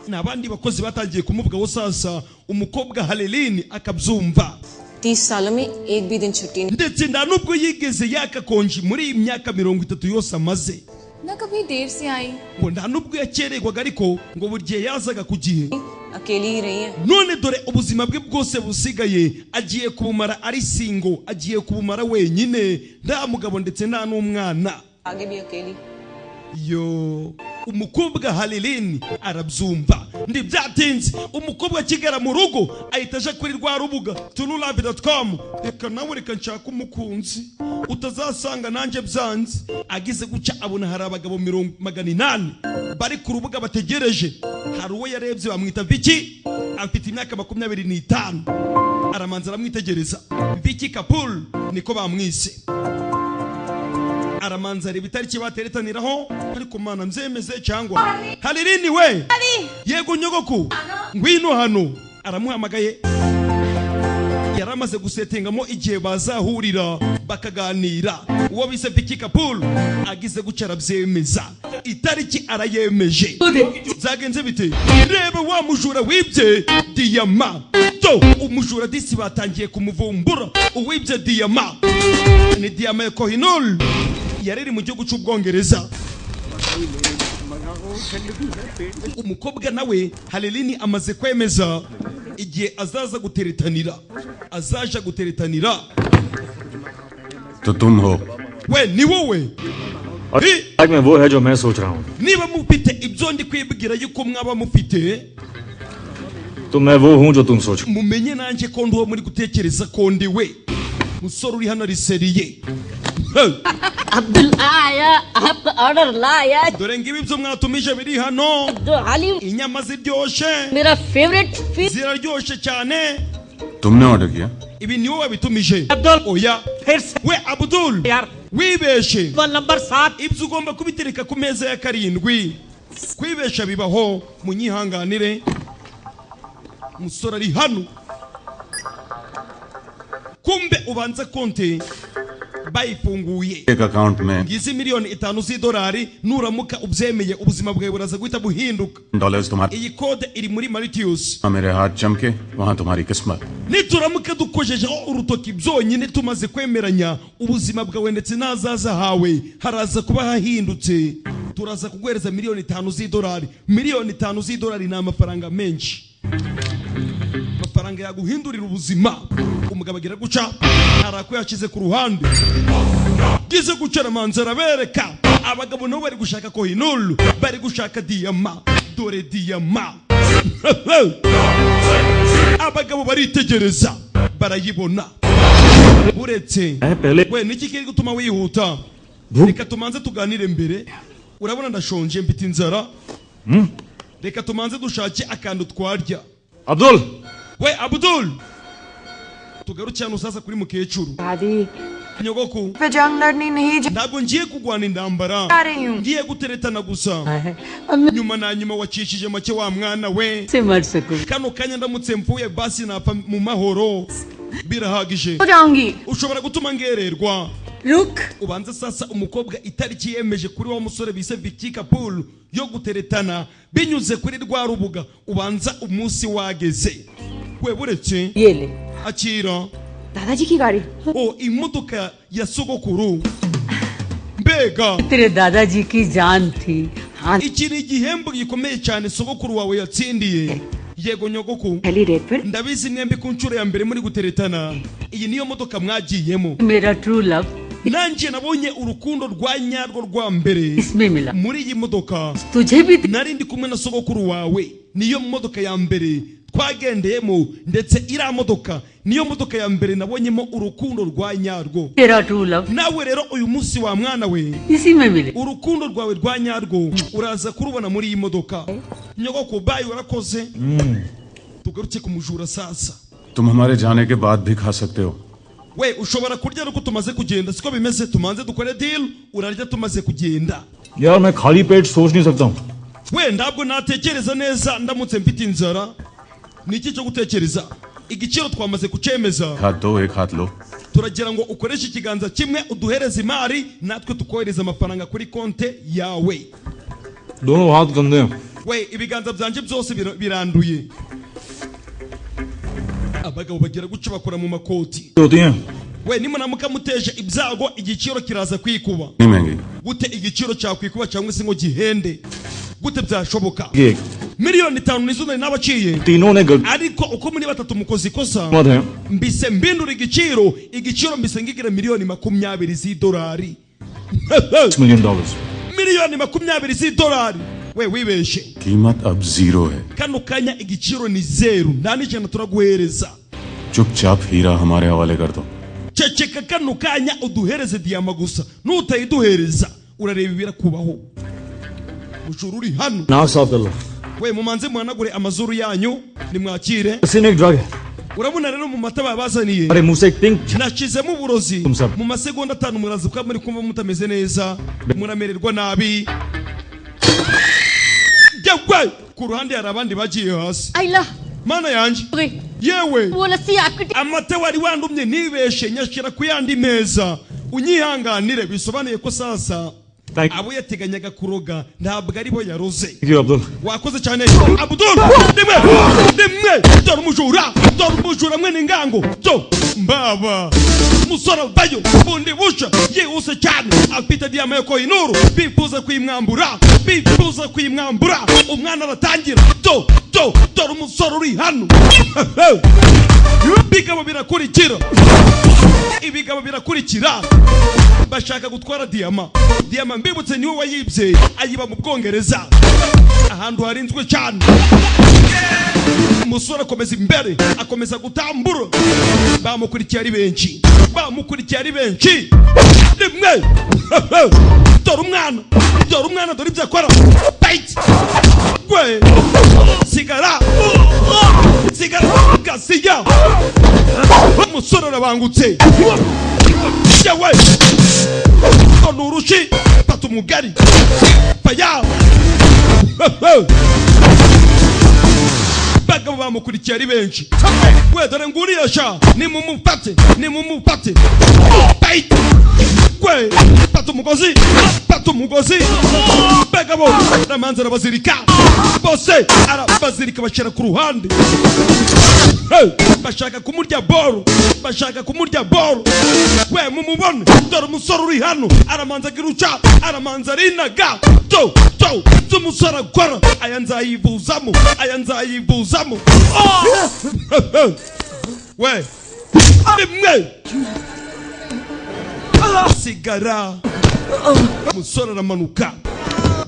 Ni abandi bakozi batangiye kumuvugaho sasa, umukobwa Harelini akabyumva. 30 सालों में एक भी दिन छुट्टी नहीं। Ndetse nta nubwo yigeze yaka konji muri iyi myaka 30 yose amaze. ना कभी देर से आई। Ngo nta nubwo yakererwaga, ariko ngo buri gihe yazaga ku gihe. अकेली ही रही है। None dore ubuzima bwe bwose busigaye agiye kubumara ari single, agiye kubumara wenyine, nta mugabo ndetse nta n'umwana. आगे भी अकेली। Yo, umukobwa Halilini arabyumva. Ntibyatinze umukobwa akigera mu rugo ahita aja kuri rwa rubuga truelove.com. Reka nawe, reka nshaka umukunzi utazasanga nanjye byanze. Agize guca abona hari abagabo 800 bari ku rubuga bategereje. Hari uwo yarebye bamwita Viki, afite imyaka 25. Aramanza aramwitegereza. Viki Kapul niko bamwise. Aramanza areba itariki bateretaniraho. Ariko mana, mbyemeze cyangwa? Haririni we! Yego nyogoku, ngwino hano. Aramuhamagaye. Yari amaze gusetengamo igihe bazahurira bakaganira. Uwo bise Viki Kapul agize guca arabyemeza, itariki arayemeje. Byagenze bite? Reba wa mujura wibye diyama. Do umujura disi batangiye kumuvumbura. Uwibye diyama ni diyama ya Kohinol, yari iri mu gihugu cy'Ubwongereza. Umukobwa nawe Halelini amaze kwemeza igihe azaza guteretanira, azaja guteretanira. तो तुम हो। We, ni wowe? और दिमाग में वो है जो मैं सोच रहा हूँ। Niba mufite ibyo ndi kwibwira yuko mwaba mufite, तो मैं वो हूँ जो तुम सोच। mumenye nanjye ko ndi uwo muri gutekereza ko ndi we. Musore uri hano ariseriye. Abdul आया, आपका ऑर्डर लाया। Dore ngibi ibyo mwatumije biri hano, inyama ziryoshye, मेरा favourite. Ziraryoshye cyane. तुमने ऑर्डर किया? Ibi ni wowe wabitumije? Oya. We Abdul, wibeshe. Ibyo ugomba kubitereka ku meza ya karindwi. Kwibesha bibaho, munyihanganire. Umusore ari hano Kumbe ubanza konti bayifunguye. एक account में Ngizi 5 miliyoni z'idolari, nuramuka ubyemeye ubuzima bwawe buraza guhita buhinduka. Dollars तुम्हारे Iyi kode iri muri Mauritius. मेरे हाथ चमके वहां तुम्हारी किस्मत। Nituramuka dukojejeho urutoki byonyine, tumaze kwemeranya, ubuzima bwawe ndetse n'ahazaza hawe haraza kuba hahindutse. Turaza kuguhereza 5 miliyoni z'idolari. 5 miliyoni z'idolari ni amafaranga menshi, amafaranga yaguhindurira ubuzima. Umugabo agira guca hari ako yashyize ku ruhande, gize guca aramanza arabereka. Abagabo nabo bari gushaka Kohinoor, bari gushaka diyama. Dore diyama, abagabo baritegereza barayibona. Uretse we, niki kiri gutuma wihuta? Reka tumanze tuganire mbere. Urabona ndashonje, mfite inzara, reka tumanze dushake akantu twarya. Abdul. We Abdul, tugaruke hano sasa kuri mukecuru. दादी Nyogoku, पे जंग लड़नी नहीं ntabwo ngiye kurwana intambara, जा रही हूँ। Ngiye guteretana gusa. Nyuma na nyuma wacishije make wa mwana we. से मर सकूं। Kano kanya ndamutse mvuye basi napfa mu mahoro, birahagije. हो जाऊंगी। Ushobora gutuma ngererwa. रुक। Ubanza sasa umukobwa itariki yemeje kuri wa musore bise Vicky Kapoor yo guteretana binyuze kuri rwa rubuga, ubanza umunsi wageze. We, buretse. ये ले। Akira. दादाजी की गाड़ी। O, imodoka ya sogokuru, mbega! तेरे दादाजी की जान थी, हाँ। Iki ni igihembo gikomeye cyane sogokuru wawe yatsindiye. Yego nyogoku. पहली date पर Ndabizi mwembi ku nshuro ya mbere muri guteretana, iyi niyo modoka mwagiyemo. मेरा true love Nanjye nabonye urukundo rwa nyarwo rwa mbere इसमें मिला। Muri iyi modoka. तुझे भी Nari ndi kumwe na sogokuru wawe, niyo modoka ya mbere twagendeyemo, ndetse iriya modoka niyo modoka ya mbere nabonyemo urukundo rwa nyarwo. तेरा true love Nawe rero uyu munsi wa mwana we, इसी में मिले। Urukundo rwawe rwa nyarwo uraza kurubona muri iyi modoka. Nyogoko, bayi, warakoze. Tugaruke ku mujura sasa. तुम हमारे जाने के बाद भी खा सकते हो। We, ushobora kurya nuko tumaze kugenda, siko bimeze? Tumanze dukore deal, urarya tumaze kugenda. यार, मैं खाली पेट सोच नहीं सकता हूँ। We, ntabwo natekereza neza ndamutse mfite inzara. Ni iki cyo gutekereza? Igiciro twamaze kucemeza. एक हाथ दो, एक हाथ लो। Turagira ngo ukoreshe ikiganza kimwe uduhereze imari, natwe tukohereza amafaranga kuri konte yawe. दोनों हाथ गंदे हैं। We, ibiganza byanjye byose biranduye. Abagabo bagira guca bakora mu makoti. होती हैं। We, nimuramuka muteje ibyago igiciro kiraza kwikuba. नहीं महंगी। Gute igiciro cyakwikuba cyangwa se ngo gihende? Gute byashoboka? एक 5 miliyoni nizo nari nabaciye. तीनों ने गलती Ariko uko muri batatu mukoze ikosa, मत है। Mbise mbindura igiciro, igiciro mbise ngigira 20 miliyoni z'idolari. Million dollars. 20 miliyoni z'idolari? We, wibeshe. कीमत अब जीरो है। Kano kanya igiciro ni zeru, nta n'ijana turaguhereza. चुपचाप हीरा हमारे हवाले कर दो। Ceceka kano kanya uduhereze diyama gusa. Nutayiduhereza urareba ibirakubaho. Mujura uri hano. नाक साफ कर लो। We, mumanze muhanagure amazuru yanyu, nimwakire. लस्सी में एक drug है। Urabona rero mu mata babazaniye, अरे मुंह से एक pink nashyizemo uburozi. Umusaba. Mu masegonda 5 muraza kuba muri kumva mutameze neza, muramererwa nabi. Yewe, ku ruhande hari abandi bagiye hasi. अल्लाह। Mana yanjye, yewe! वो लस्सी आपकी Amata wari wandumye nibeshe nyashyira ku yandi meza, unyihanganire. Bisobanuye ko sasa abo yateganyaga kuroga ntabwo ari bo yaroze. Thank you Abdul. Wakoze cyane Abdul. Rimwe rimwe, dore umujura, dore umujura mwene ngango do mbaba. Musore vayo bundi busha yihuse cyane, afite diyama yo Kohinoor, bifuza kuyimwambura, bifuza kuyimwambura. Umwana aratangira do do. Dore umusore uri hano. Bigabo birakurikira, ibigabo birakurikira, bashaka gutwara diyama. Diyama mbibutse niwe wayibye, ayiba mu Bwongereza ahantu harinzwe cyane. Umusore akomeza imbere, akomeza gutambura, bamukurikiye ari benshi, bamukurikiye ari benshi. Rimwe, dore umwana, dore umwana, dore ibyo akora. Bayiti gwe, sigara, sigara gasiya. Umusore arabangutse. Yewe, none urushi fata umugari faya. Bagabo. Bagabo bamukurikiye ari benshi. We dore nguriya sha, nimumufate, nimumufate. Bite. We fata umugozi, fata umugozi. Bagabo ramanza arabazirika bose, arabazirika bashyira ku ruhande. Hey, bashaka kumurya boro, bashaka kumurya boro. We mumubone, dore umusore uri hano aramanza agiruca, aramanza arinaga. To to umusore akora aya nzayivuzamo, aya nzayivuzamo. We rimwe sigara, umusore aramanuka.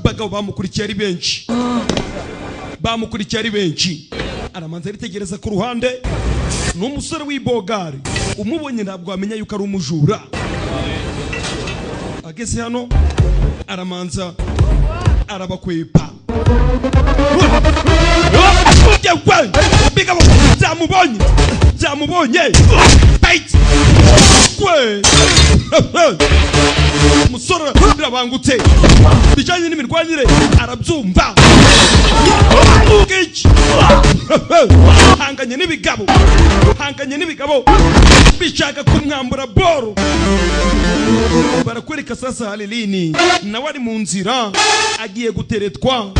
Bagabo bamukurikiye ari benshi, bamukurikiye ari benshi. Aramanza aritegereza ku ruhande, ni umusore w'ibogari, umubonye ntabwo wamenya yuko ari umujura. Ageze hano aramanza arabakwepa. Bigabo byamubonye, byamubonye. Bite. Kwe. Umusore birabangutse bijyanye n'imirwanyire arabyumva. Ubwiki hanganye n'ibigabo, hanganye n'ibigabo bishaka kumwambura boro. Barakwereka sasa Halilini nawe ari mu nzira agiye guteretwa.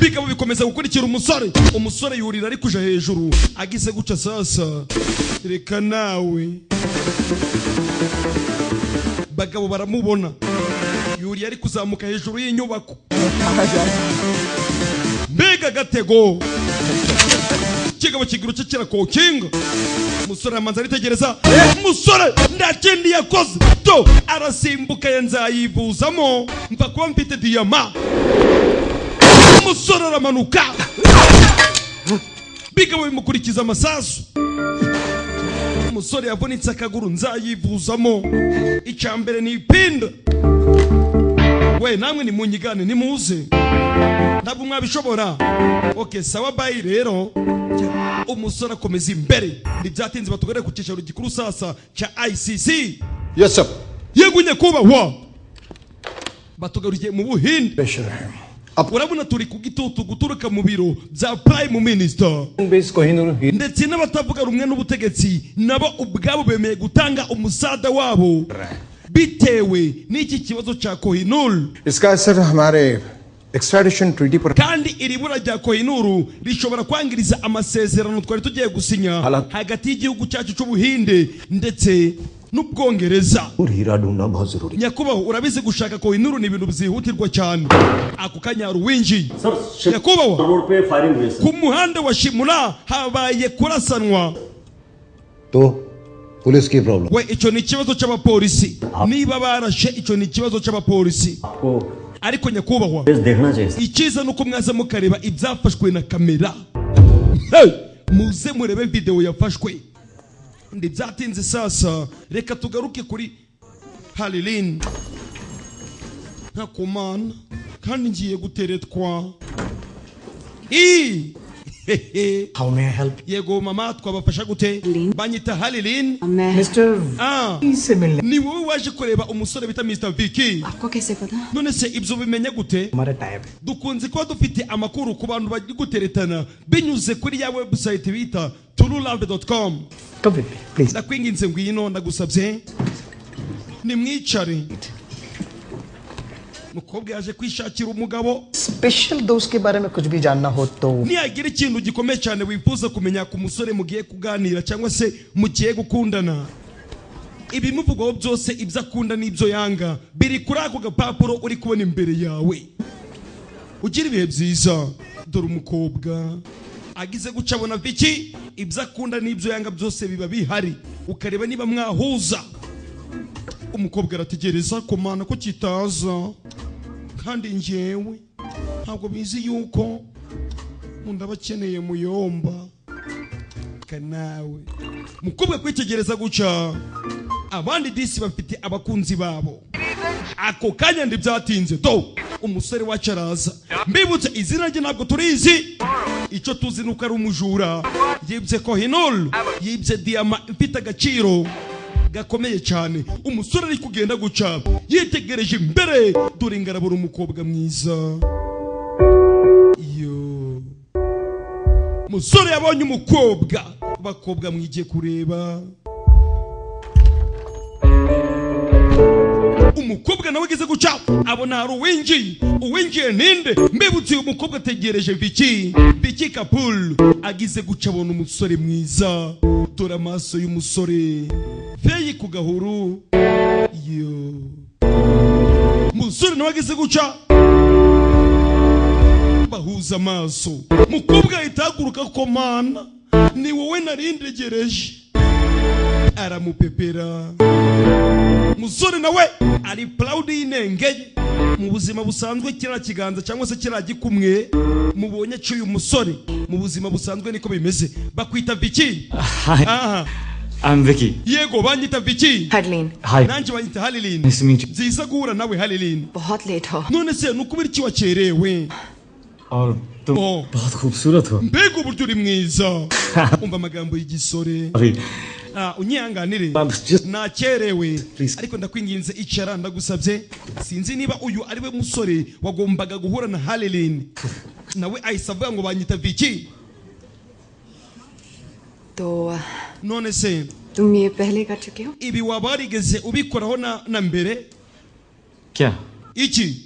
Bigabo bikomeza gukurikira umusore. Umusore yurira ari kuja hejuru, agize guca sasa reka nawe. Bagabo baramubona yuriye ari kuzamuka hejuru y'inyubako. Mbega gatego, kigabo kigiruce kirakokinga. Umusore amanza aritegereza, umusore nta kindi yakoze to arasimbuka, nzayivuzamo mva kuba mfite diyama. Umusore aramanuka, bigabo bimukurikiza amasasu. Umusore yavunitse akaguru, nzayivuzamo. Icya mbere ni ipinda. We namwe nimunyigane, nimuze, ntabwo mwabishobora. Okay, sawa bayi rero. Umusore akomeza imbere. Ntibyatinze batugere ku cyicaro gikuru sasa cya ICC. Yes sir. Yego nyakubahwa, batugarukiye mu Buhinde. Urabona turi ku gitutu guturuka mu biro bya Prime Minister, ndetse n'abatavuga rumwe n'ubutegetsi nabo ubwabo bemeye gutanga umusada wabo bitewe n'iki kibazo cya Kohinoor. Iska asar hamare extradition treaty par kandi iri bura rya Kohinoor rishobora kwangiriza amasezerano twari tugiye gusinya hagati y'igihugu cyacu cy'Ubuhinde ndetse n'Ubwongereza. Nyakubahwa urabizi gushaka Kohinoor ni ibintu byihutirwa cyane. Ako kanya hari uwinjiye. Nyakubahwa, ku muhanda wa Shimura habaye kurasanwa. To police ki problem. We icyo ni ikibazo cy'abapolisi. Niba barashe icyo ni ikibazo cy'abapolisi. Ariko nyakubahwa, icyiza nuko mwaza mukareba ibyafashwe na kamera. Hey! Muze murebe video yafashwe. Ndibyatinze sasa, reka tugaruke kuri Halilin. Ntakumana kandi ngiye guteretwa. How may I help? Yego mama, twabafasha gute? Banyita Halilin. Mr. Ni wowe waje kureba umusore bita Mr. Vicky. None se ibyo bimenya gute? Dukunze kuba dufite amakuru ku bantu bari guteretana binyuze kuri ya website bita trulove.com. Ndakwinginze ngwino, ndagusabye nimwicare. Mukobwa yaje kwishakira umugabo. Special दोस्त के बारे में कुछ भी जानना हो तो niyagira ikintu gikomeye cyane wifuza kumenya ku musore mugiye kuganira cyangwa se mugiye gukundana, ibimuvugwaho byose, ibyo akunda n'ibyo yanga biri kuri ako gapapuro uri kubona imbere yawe. Ugira ibihe byiza. Dore umukobwa agize guca abona Vicky, ibyo akunda n'ibyo yanga byose biba bihari, ukareba niba mwahuza. Umukobwa arategereza kumana ko kitaza, kandi njyewe ntabwo bizi yuko nkunda abakeneye muyomba kanawe. Mukobwa kwitegereza guca, abandi disi bafite abakunzi babo. Ako kanya ndibyatinze do umusore wacu araza. Mbibutse izina rye ntabwo turizi, icyo tuzi nuko ari umujura. Yibye Kohinoor, yibye diyama ifite agaciro gakomeye cyane. Umusore ari kugenda guca yitegereje imbere, dore ngarabura umukobwa mwiza. Yo, musore yabonye umukobwa. Abakobwa mwigiye kureba umukobwa nawe ageze guca abona hari uwinjiye. Uwinjiye ninde? Mbibutse, uyu mukobwa ategereje Vicky, Vicky Kapoor. Agize guca abona umusore mwiza. Dore amaso y'umusore feyi ku gahuru. Yo, musore nawe ageze guca bahuza amaso, mukobwa ahita ahaguruka ko mana ni wowe narindegereje, aramupepera. Musore nawe ari proud y'inenge. Mu buzima busanzwe kiriya kiganza cyangwa se kiriya gikumwe mubonye cy'uyu musore, mu buzima busanzwe niko bimeze. Bakwita Vicky? Hi. Aha. I'm Vicky. Yego, banyita Vicky. Harleen. Hi. Nanjye banyita Harleen. Nice to meet you. Nziza guhura nawe Harleen. बहुत late हो. None se ni ukubera iki wakerewe? और तुम बहुत खूबसूरत हो. Mbega uburyo uri mwiza! Umva amagambo y'igisore. अभी Ah, unyihanganire nakerewe, ariko ndakwinginze icara, ndagusabye. Sinzi niba uyu ari we musore wagombaga guhura na Harleen. Nawe ahise avuga ngo banyita Vicky. तो None se तुम ये पहले कर चुके हो? Ibi waba warigeze ubikoraho na mbere? क्या? Iki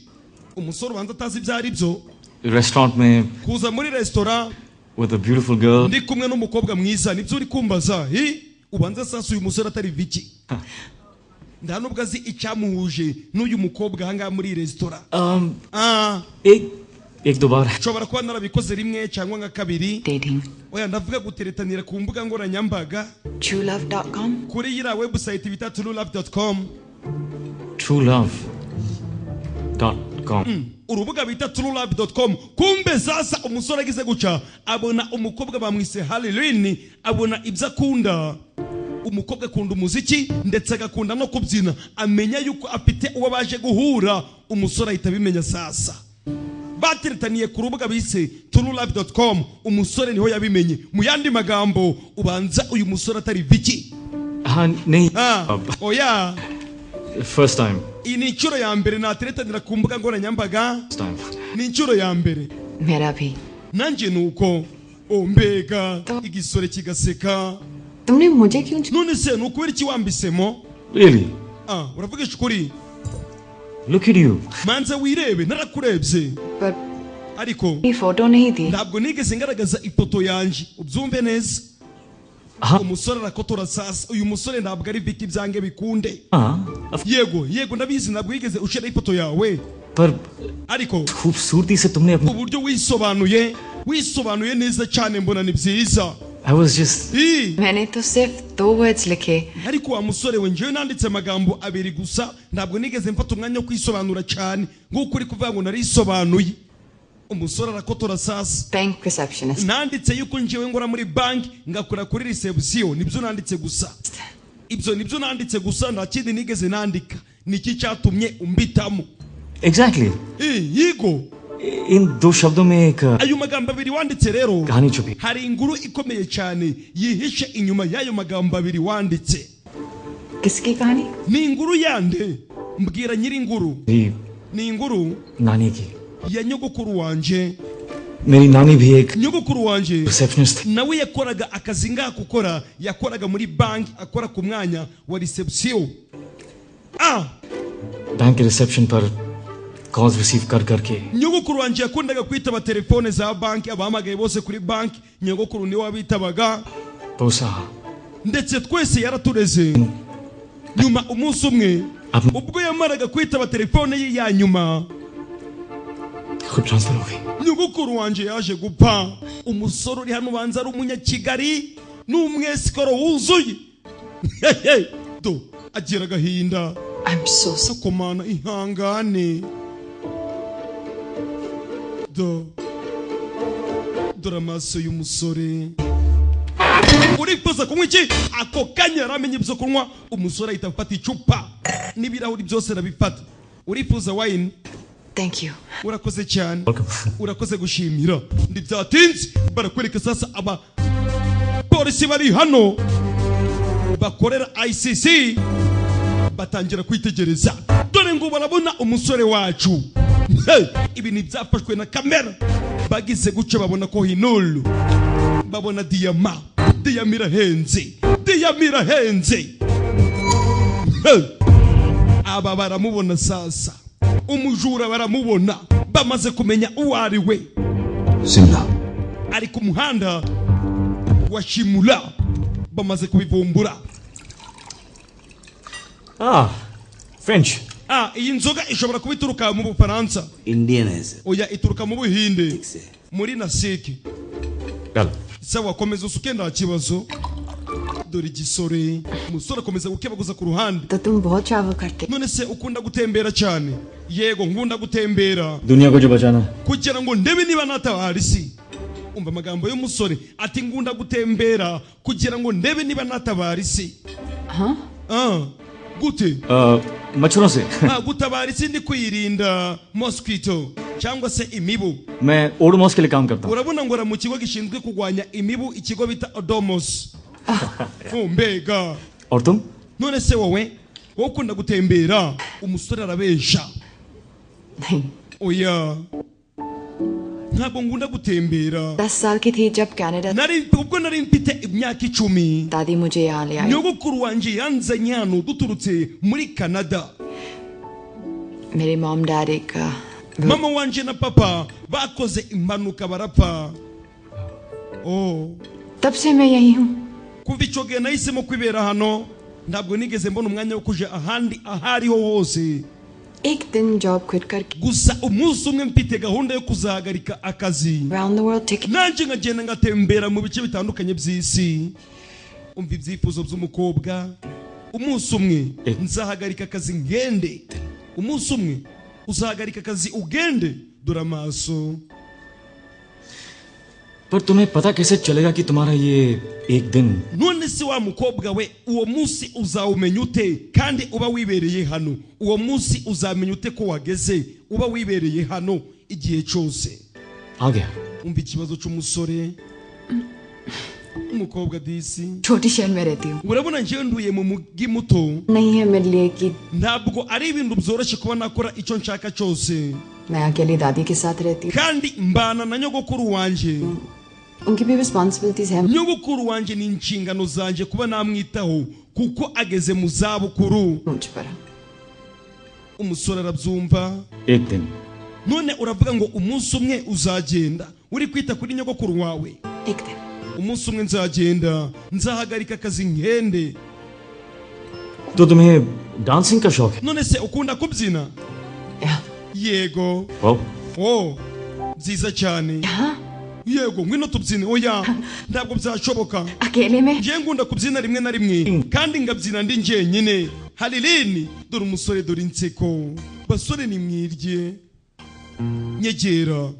umusore ubanza atazi ibyo ari byo. Restaurant में Kuza muri resitora with a beautiful girl. Ndi kumwe n'umukobwa mwiza, nibyo uri kumbaza? Hi, ubanza sasa uyu musore atari Vicky, nta nubwo azi icyamuhuje n'uyu mukobwa ahangaha muri iyi resitora. Ah, एक एक दो बार. Nshobora kuba narabikoze rimwe cyangwa nka kabiri. Oya, ndavuga guteretanira ku mbuga nkoranyambaga. Truelove.com. Kuri iriya website bita truelove.com. Truelove.com. Urubuga bita truelove.com. Kumbe sasa umusore agize guca abona umukobwa bamwise Halloween, abona ibyo akunda. Umukobwa akunda umuziki ndetse agakunda no kubyina, amenya yuko afite uwo baje guhura. Umusore ahita abimenya. Sasa bateretaniye ku rubuga bise truelove.com, umusore niho yabimenye. Mu yandi magambo, ubanza uyu musore atari Vicky. हाँ, नहीं. Ah, oya. First time. Iyi ni inshuro ya mbere nateretanira ku mbuga nkoranyambaga. First time. Ni inshuro ya mbere. मेरा भी. Nanjye ni uko. O, mbega igisore kigaseka! तुमने मुझे क्यों? None se ni ukubera iki wambisemo? Really? Ah, uravugisha ukuri? Look at you. Manze wirebe, narakurebye. पर Ariko photo नहीं दी. Ntabwo nigeze ngaragaza ifoto yanjye, ubyumve neza. Umusore arakotora. Sasa uyu musore ntabwo ari Vicky, byange bikunde. हाँ. Yego, yego, ndabizi, ntabwo wigeze ushyiraho ifoto yawe. पर Ariko खूबसूरती से तुमने अपनी uburyo wisobanuye, wisobanuye neza cyane, mbona ni byiza. I was just Ii. मैंने तो सिर्फ दो words लिखे. Ariko wa musore we, njyewe nanditse amagambo abiri gusa, ntabwo nigeze mfata umwanya wo kwisobanura cyane nk'uko uri kuvuga ngo narisobanuye. Umusore arakotora sasa. Bank receptionist. Nanditse yuko njyewe ngora muri banki, ngakora kuri reception, nibyo nanditse gusa. Ibyo nibyo nanditse gusa, nta kindi nigeze nandika. Niki cyatumye umbitamo? Exactly. Yigo. इन दो शब्दों में एक Ayo magambo abiri wanditse rero, कहानी छुपी. Hari inkuru ikomeye cyane yihishe inyuma y'ayo magambo abiri wanditse. किसकी कहानी? Ni inkuru yande? Mbwira nyiri inkuru. मेरी Ni inkuru नानी की. Ya nyogokuru wanje. मेरी नानी भी एक Nyogokuru wanje receptionist थी. Nawe yakoraga akazi ngako ukora, yakoraga muri banki, akora ku mwanya wa reception. Ah, bank के रिसेप्शन पर calls receive कर करके. Nyogokuru wanje yakundaga kwitaba telefone za banki, abahamagaye bose kuri banki nyogokuru niwe wabitabaga. पोसा. Ndetse twese yaratureze. Nyuma umunsi umwe, ubwo yamaraga kwitaba telefone ye ya nyuma, खुद ट्रांसफर हो गई. Nyogokuru wanje yaje gupfa. Umusore uri hano ubanza ari umunyakigali, ni umwesikoro wuzuye. Hehe, do agira agahinda. I'm so Sakomana, ihangane. Do dore amaso y'umusore. Urifuza kunywa iki? Ako kanya yaramenye ibyo kunywa. Umusore ahita afata icupa n'ibirahuri byose arabifata. Urifuza wine? Thank you. Urakoze cyane, urakoze gushimira. Ntibyatinze barakwereka sasa aba polisi bari hano bakorera ICC batangira kwitegereza. Dore ngo barabona umusore wacu. Hey, ibi ntibyafashwe na kamera. Bagize guce babona ko hinulu, babona diyama. Diyama irahenze, diyama irahenze. Hey! Aba baramubona sasa, umujura baramubona, bamaze kumenya uwo ari we. Shimla. Ari ku muhanda wa Shimula, bamaze kubivumbura. Ah, French. Ah, iyi nzoga ishobora kuba ituruka mu Bufaransa. Indian है sir. Oya, ituruka mu Buhinde, muri Nasiki. Dal. Sawa, komeza usuke, nta kibazo. Dore igisore, umusore akomeza gukebaguza ku ruhande. तो तुम बहुत travel करते None se ukunda gutembera cyane? Yego, nkunda gutembera दुनिया को जो बचाना है। Kugira ngo ndebe niba natabara isi. Umva amagambo y'umusore, ati ngunda gutembera kugira ngo ndebe niba natabara isi. हाँ Ah, gute? मच्छरों से। Ah, gutabara isi ndi kwirinda mosquito cyangwa se imibu. मैं ओडोमॉस के लिए काम करता हूँ। Urabona, ngora mu kigo gishinzwe kurwanya imibu, ikigo bita Odomos. Oh, mbega! और तुम? None se wowe, wowe ukunda gutembera? Umusore arabesha. Oya, ntabwo nkunda gutembera. 10 साल की थी जब Canada Nari ubwo nari mfite imyaka 10, दादी मुझे यहाँ ले आई। Nyogokuru wanjye yanzanye hano duturutse muri Canada. मेरे mom dad एक Mama wanje na papa bakoze impanuka barapfa. Oh. तब से मैं यही हूँ। Kuva icyo gihe nahisemo kwibera hano, ntabwo nigeze mbona umwanya wo kuja ahandi aho ariho hose. एक दिन job quit करके Gusa umunsi umwe mfite gahunda yo kuzahagarika akazi, round the world ticket. Nanjye nkagenda ngatembera mu bice bitandukanye by'isi. Umva ibyifuzo by'umukobwa: umunsi umwe nzahagarika akazi ngende. Umunsi umwe uzahagarika akazi ugende. Dore amaso. पर तुम्हें पता कैसे चलेगा कि तुम्हारा ये एक दिन None se wa mukobwa we, uwo munsi uzawumenya ute kandi uba wibereye hano? Uwo munsi uzamenya ute ko wageze, uba wibereye hano igihe cyose? आ गया? Umva ikibazo cy'umusore. Umukobwa disi, छोटी शहर में रहती हूँ। Urabona, njyewe nduye mu mujyi muto. नहीं है मेरे लिए कि Ntabwo ari ibintu byoroshye kuba nakora icyo nshaka cyose. मैं अकेली दादी के साथ रहती हूँ। Kandi mbana na nyogokuru wanjye. उनकी भी responsibilities है। Nyogokuru wanjye ni inshingano zanjye kuba namwitaho kuko ageze mu zabukuru. मुझ पर। Umusore arabyumva. एक दिन। None uravuga ngo umunsi umwe uzagenda uri kwita kuri nyogokuru wawe. एक दिन। Umunsi umwe nzagenda, nzahagarika akazi ngende. तो तुम्हें dancing का शौक है? None se ukunda kubyina? Yego. Wow. Oh, byiza cyane. Yego, ngwino tubyine. Oya, ntabwo byashoboka. अकेले में। Ngiye ngunda kubyina rimwe na rimwe kandi ngabyina ndi njyenyine. Haririni, dore umusore, dore inseko. Basore nimwirye. Nyegera.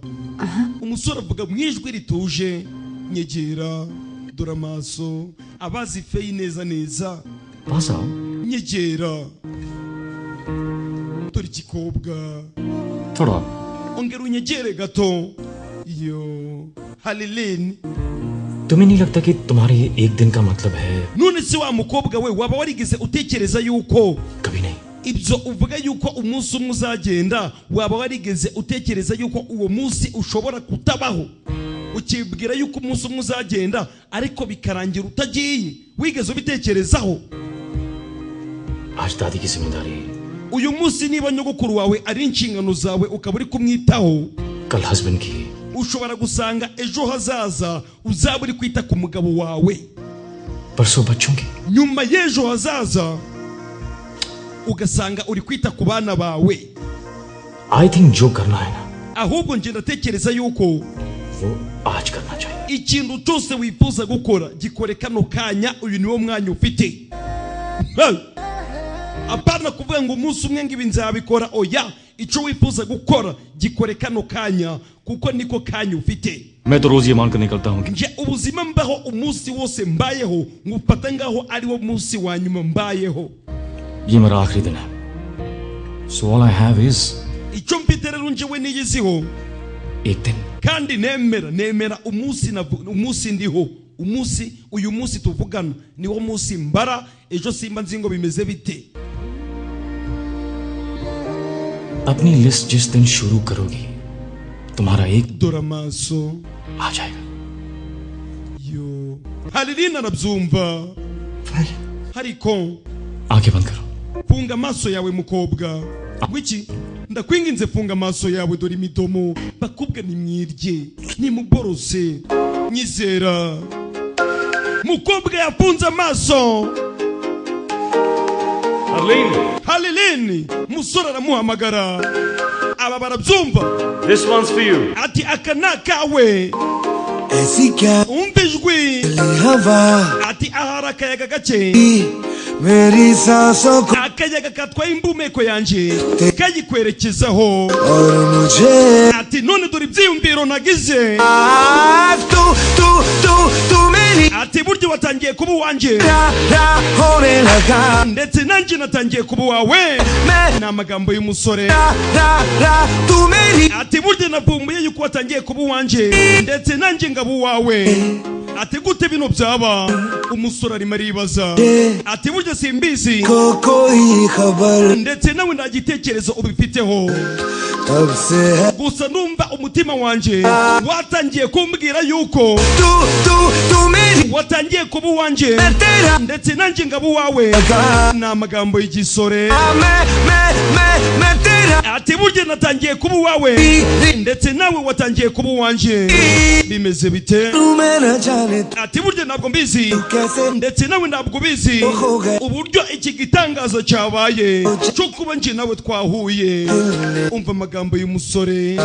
Umusore avuga mu ijwi rituje, nyegera. Dore amaso, abazi feyi neza neza. पास आओ। Nyegera. Dore igikobwa. थोड़ा। Ongera unyegere gato. Yo, Haririni. तुम्हें नहीं लगता कि तुम्हारे ये एक दिन का मतलब है? None se wa mukobwa we, waba warigeze utekereza yuko कभी नहीं। Ibyo uvuga yuko umunsi umwe uzagenda, waba warigeze utekereza yuko uwo munsi ushobora kutabaho, ukibwira yuko umunsi umwe uzagenda ariko bikarangira utagiye? Wigeze ubitekerezaho? आज दादी की जिम्मेदारी, Uyu munsi niba nyogokuru wawe ari inshingano zawe ukaba uri kumwitaho, कल husband की, ushobora gusanga ejo hazaza uzaba uri kwita ku mugabo wawe, परसों बच्चों की। Nyuma y'ejo hazaza ugasanga uri kwita ku bana bawe. I think जो करना है ना, Ahubwo njye ndatekereza yuko वो आज करना चाहिए। Ikintu cyose wifuza gukora gikore kano kanya, uyu niwo mwanya ufite. Hey! Apana kuvuga ngo umunsi umwe ngo ibi nzabikora. Oya, icyo wifuza gukora gikore kano kanya kuko niko kanya ufite. मैं तो रोज ये मानकर निकलता हूँ कि Nje ubuzima mbaho, umunsi wose mbayeho ngufata ngaho ariwo munsi wa nyuma mbayeho. ये मेरा आखिरी दिन है। So all I have is Icyo mfite rero njyewe niyiziho एक दिन। Kandi nemera umunsi umunsi ndiho, umunsi uyu munsi tuvugana niwo munsi mbara. Ejo simba nzi ngo bimeze bite. अपनी list जिस दिन शुरू करोगी तुम्हारा एक Dore amaso. आ जाएगा। Yo, Harilina arabyumva, ariko आंखें बंद करो। Funga amaso yawe, mukobwa. Wiki, ndakwinginze, funga amaso yawe. Dore imidomo. Bakobwa, nimwirye, nimuborose, nyizera. Mukobwa yafunze amaso. Halilini, musore aramuhamagara, aba barabyumva. This one's for you. Ati aka ni akawe. ऐसी क्या Umva ijwi. हवा Ati ahari akayaga gake मेरी सांसों को akayaga katwaye imbumeko yanjye kayikwerekezaho. और मुझे Ati none dore ibyiyumviro nagize. तू तू तू तू मेरी Ati buryo watangiye kuba uwanjye रा होने लगा ndetse nanjye natangiye kuba uwawe. Ni amagambo y'umusore. रा रा तू मेरी Ati burya navumbuye yuko watangiye kuba uwanjye ndetse nanjye ngaba uwawe. Ati gute bino byaba? Umusore arimo aribaza. Ati burya simbizi को कोई खबर ndetse nawe nta gitekerezo ubifiteho तब से है gusa numva umutima wanjye watangiye kumbwira yuko तू तू तू मेरी watangiye kuba uwanjye ndetse nanjye ngaba uwawe. Ni amagambo y'igisore. मैं मैं मैं मैं तेरा Ati burya natangiye kuba uwawe ndetse nawe watangiye kuba uwanjye, bimeze bite? तू मैं न जाने Ati burya ntabwo mbizi कैसे ndetse nawe ntabwo ubizi uburyo iki gitangazo cyabaye cyo kuba njye nawe twahuye. Umva amagambo y'umusore.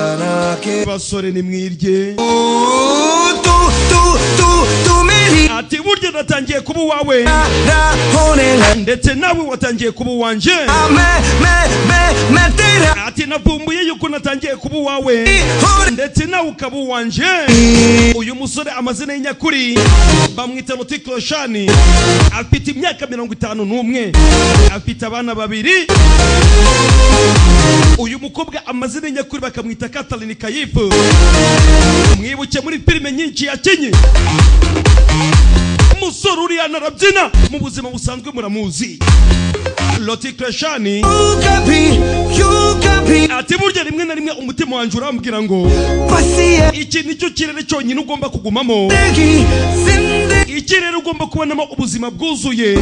के Basore, nimwirye. तू तू तू तू मेरी Ati burya natangiye kuba uwawe रा होने लगा ndetse nawe watangiye kuba uwanjye. मैं मैं मैं मैं तेरा Ati navumbuye yuko natangiye kuba uwawe ndetse nawe ukaba uwanjye. Uyu musore amazina y'inyakuri bamwita Hrithik Roshan, afite imyaka 51, afite abana babiri. Uyu mukobwa amazina y'inyakuri bakamwita Katrina Kaif, mwibuke muri filime nyinshi yakinye. Umusore uriya arabyina mu buzima busanzwe, muramuzi Hrithik Roshan. कभी यूं कभी Ati burya rimwe na rimwe umutima wanjye urambwira ngo बस ये iki nicyo kirere cyonyine ugomba kugumamo, जिंदगी जिंदगी ikirere ugomba kubonamo ubuzima bwuzuye,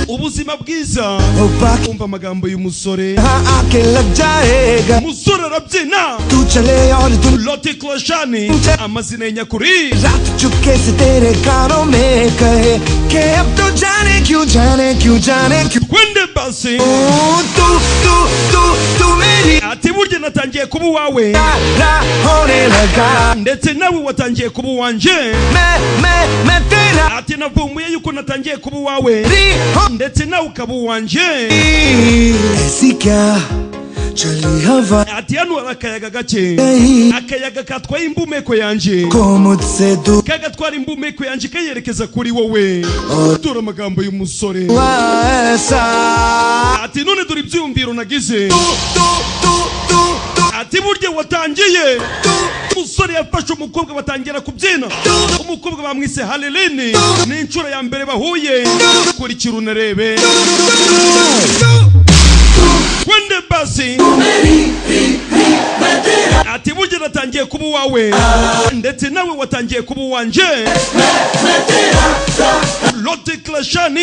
ubuzima bwiza. बाकी Umva amagambo y'umusore. यहाँ आके लग जाएगा Umusore arabyina. तू चले और तू Hrithik Roshan amazina ye nyakuri. रात चुपके से तेरे कानों में कहे कि अब तो जाने क्यों, जाने क्यों, जाने क्यों Twende basi. तू तू तू तू मेरी Ati burya natangiye kuba uwawe रा होने लगा ndetse nawe watangiye kuba uwanjye. मैं मैं मैं तेरा Ati navumbuye yuko natangiye kuba uwawe ndetse nawe ukaba uwanjye. ऐसी क्या चली हवा Ati hano hari akayaga gake, akayaga katwaye imbumeko yanjye को मुझसे दूर kagatwara imbumeko yanjye kayerekeza kuri wowe. Dore amagambo y'umusore. हुआ ऐसा Ati none dore ibyiyumviro nagize. तू तू तू तू Ati burya watangiye. Umusore yafashe umukobwa batangira kubyina. Umukobwa bamwise Halilini, ni inshuro ya mbere bahuye. Kurikira unarebe. Twende basi. Ati burya natangiye kuba uwawe ndetse nawe watangiye kuba uwanjye. Hrithik Roshan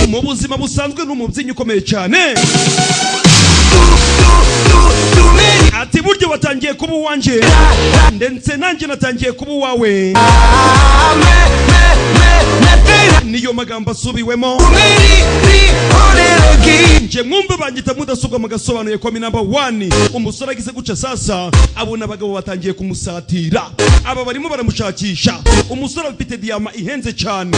mu buzima busanzwe ni umubyinnyi ukomeye cyane. Ati burya watangiye kuba uwanjye ndetse nanjye natangiye kuba uwawe. मैं मैं मैं मैं तेरा Niyo magambo asubiwemo. मेरी री होने लगी Nje mwumve banyita mudasobwa mugasobanuye kwa number 1. Umusore agize guca sasa abona abagabo batangiye kumusatira, aba barimo baramushakisha. Umusore afite diyama ihenze cyane.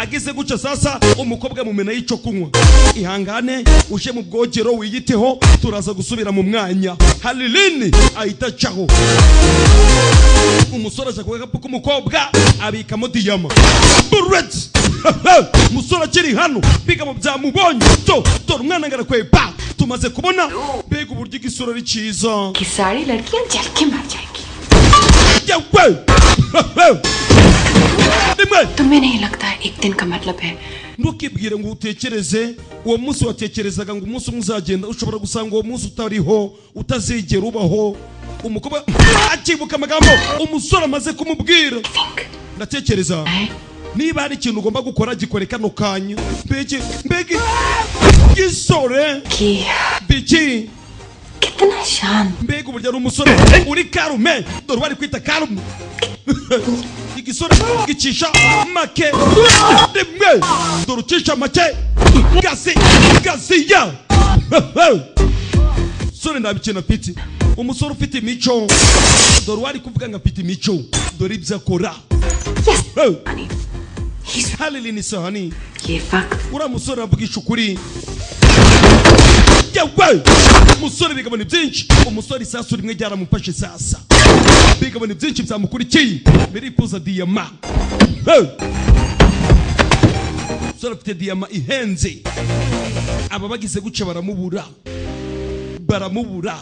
Agize guca sasa umukobwa mumena y'ico kunywa. Ihangane uje mu bwogero wiyiteho, turaza gusubira mu mwanya. Halilini ahita acaho. Umusore aja ku gakapu k'umukobwa abikamo diyama. Bullet! Umusore akiri hano bigabo byamubonye to dore umwana ngarakwepa tumaze kubona. Mbega uburyo igisura ari cyiza! कि सारी लड़कियां जल के मर जाएंगी। Yewe rimwe. तुम्हें नहीं लगता है एक दिन का मतलब है Ntukibwire ngo utekereze uwo munsi watekerezaga ngo umunsi umwe uzagenda, ushobora gusanga uwo munsi utariho, utazigera ubaho. Umukobwa akibuka amagambo umusore amaze kumubwira. Ndatekereza niba hari ikintu ugomba gukora, gikore kano kanya. Mbege mbege gisore biki, mbega uburyo ari umusore uri karume, dore bari kwita karume. Igisore gicisha make rimwe, dore ucisha make gasi gasiya. Sore nta mikino afite, umusore ufite imico, dore wari kuvuga ngo afite imico, dore ibyo akora. Halili ni sahani, uriya musore aravugisha ukuri. Yewe umusore bigabo ni byinshi, umusore isasu rimwe ryaramufashe sasa, bigabo ni byinshi byamukurikiye, birifuza diyama. Umusore afite diyama ihenze, aba bagize guca baramubura, baramubura.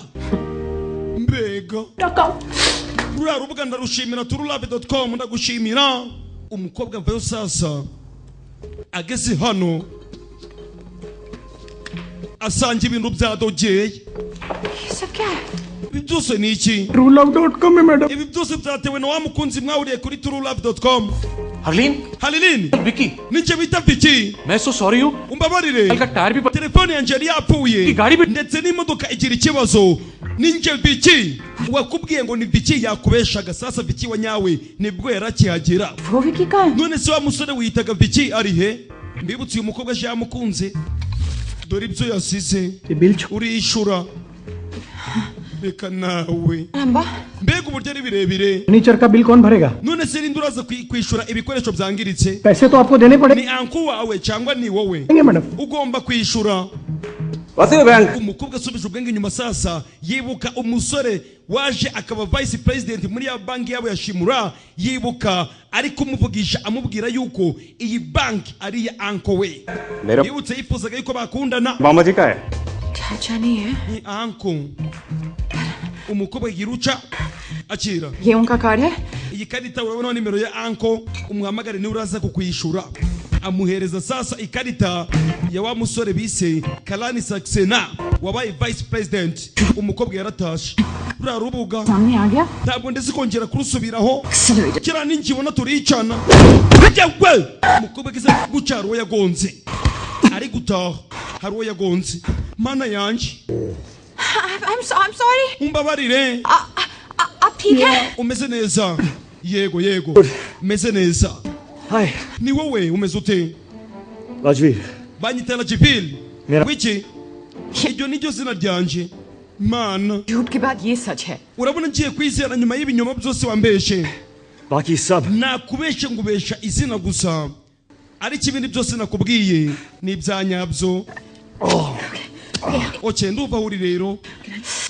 Mbega ruriya rubuga ndarushimira, turulove.com ndagushimira. Umukobwa mvayo sasa, ageze hano asanga ibintu byadogeye. Ibi byose ni iki? truelove.com है madam. Ibi byose byatewe na wa mukunzi mwahuriye kuri truelove.com. Harleen, Halilini Vicky, ninjye bita Vicky, मैं so sorry हूँ। Umbabarire, का टायर भी telefone yanjye yari yapfuye ndetse n'imodoka igira ikibazo. Ninjye Vicky wakubwiye ngo ni Vicky yakubeshaga. Sasa Vicky wa nyawe nibwo yarakihagera. None se wa musore wiyitaga Vicky ari he? Mbibutse uyu mukobwa aje yamukunze, dore ibyo yasize, urishura reka nawe. Mbega uburyo ari birebire. Furniture का बिल कौन भरेगा? None se ninde uraza kwishura ibikoresho byangiritse? पैसे तो आपको देने पड़ेंगे Ni anku wawe cyangwa ni wowe madam. ugomba kwishura? Umukobwa asubije ubwenge inyuma sasa, yibuka umusore waje akaba vice president muri ya banki yabo ya Shimura, yibuka ari kumuvugisha amubwira yuko iyi banki ari iya anko we. Mera- Yibutse yifuzaga yuko bakundana. मामा जी का है। चाचा नहीं है Ni anko. Umukobwa yiruca akira ये उनका कार्ड है। Iyi karita urabona nimero ya anko, umuhamagare niwe uraza kukwishura. Amuhereza sasa ikarita ya wa musore bise Kalani Saxena wabaye vice president. Umukobwa yaratashe ruriya rubuga सामने आ गया। ntabwo ndetse kongera kurusubiraho, kiriya ningibona turicana. Yewe umukobwa agize guca hari uwo yagonze, ari gutaha hari uwo yagonze. Mana yanjye, I'm sorry. Umbabarire. आप ठीक है? Umeze neza? Yego yego, umeze neza. Ni wowe umeze ute? Rajveer. Banyita Rajvir. Mera- Wiki iryo niryo zina ryanje mana. झूठ के बाद ये सच है। Urabona ngiye kwizera nyuma y'ibinyoma byose wambeshe? बाकी सब Nakubeshe ngubesha izina gusa, ariko ibindi byose nakubwiye ni ibya nyabyo. Okay, ndumva aho uri rero,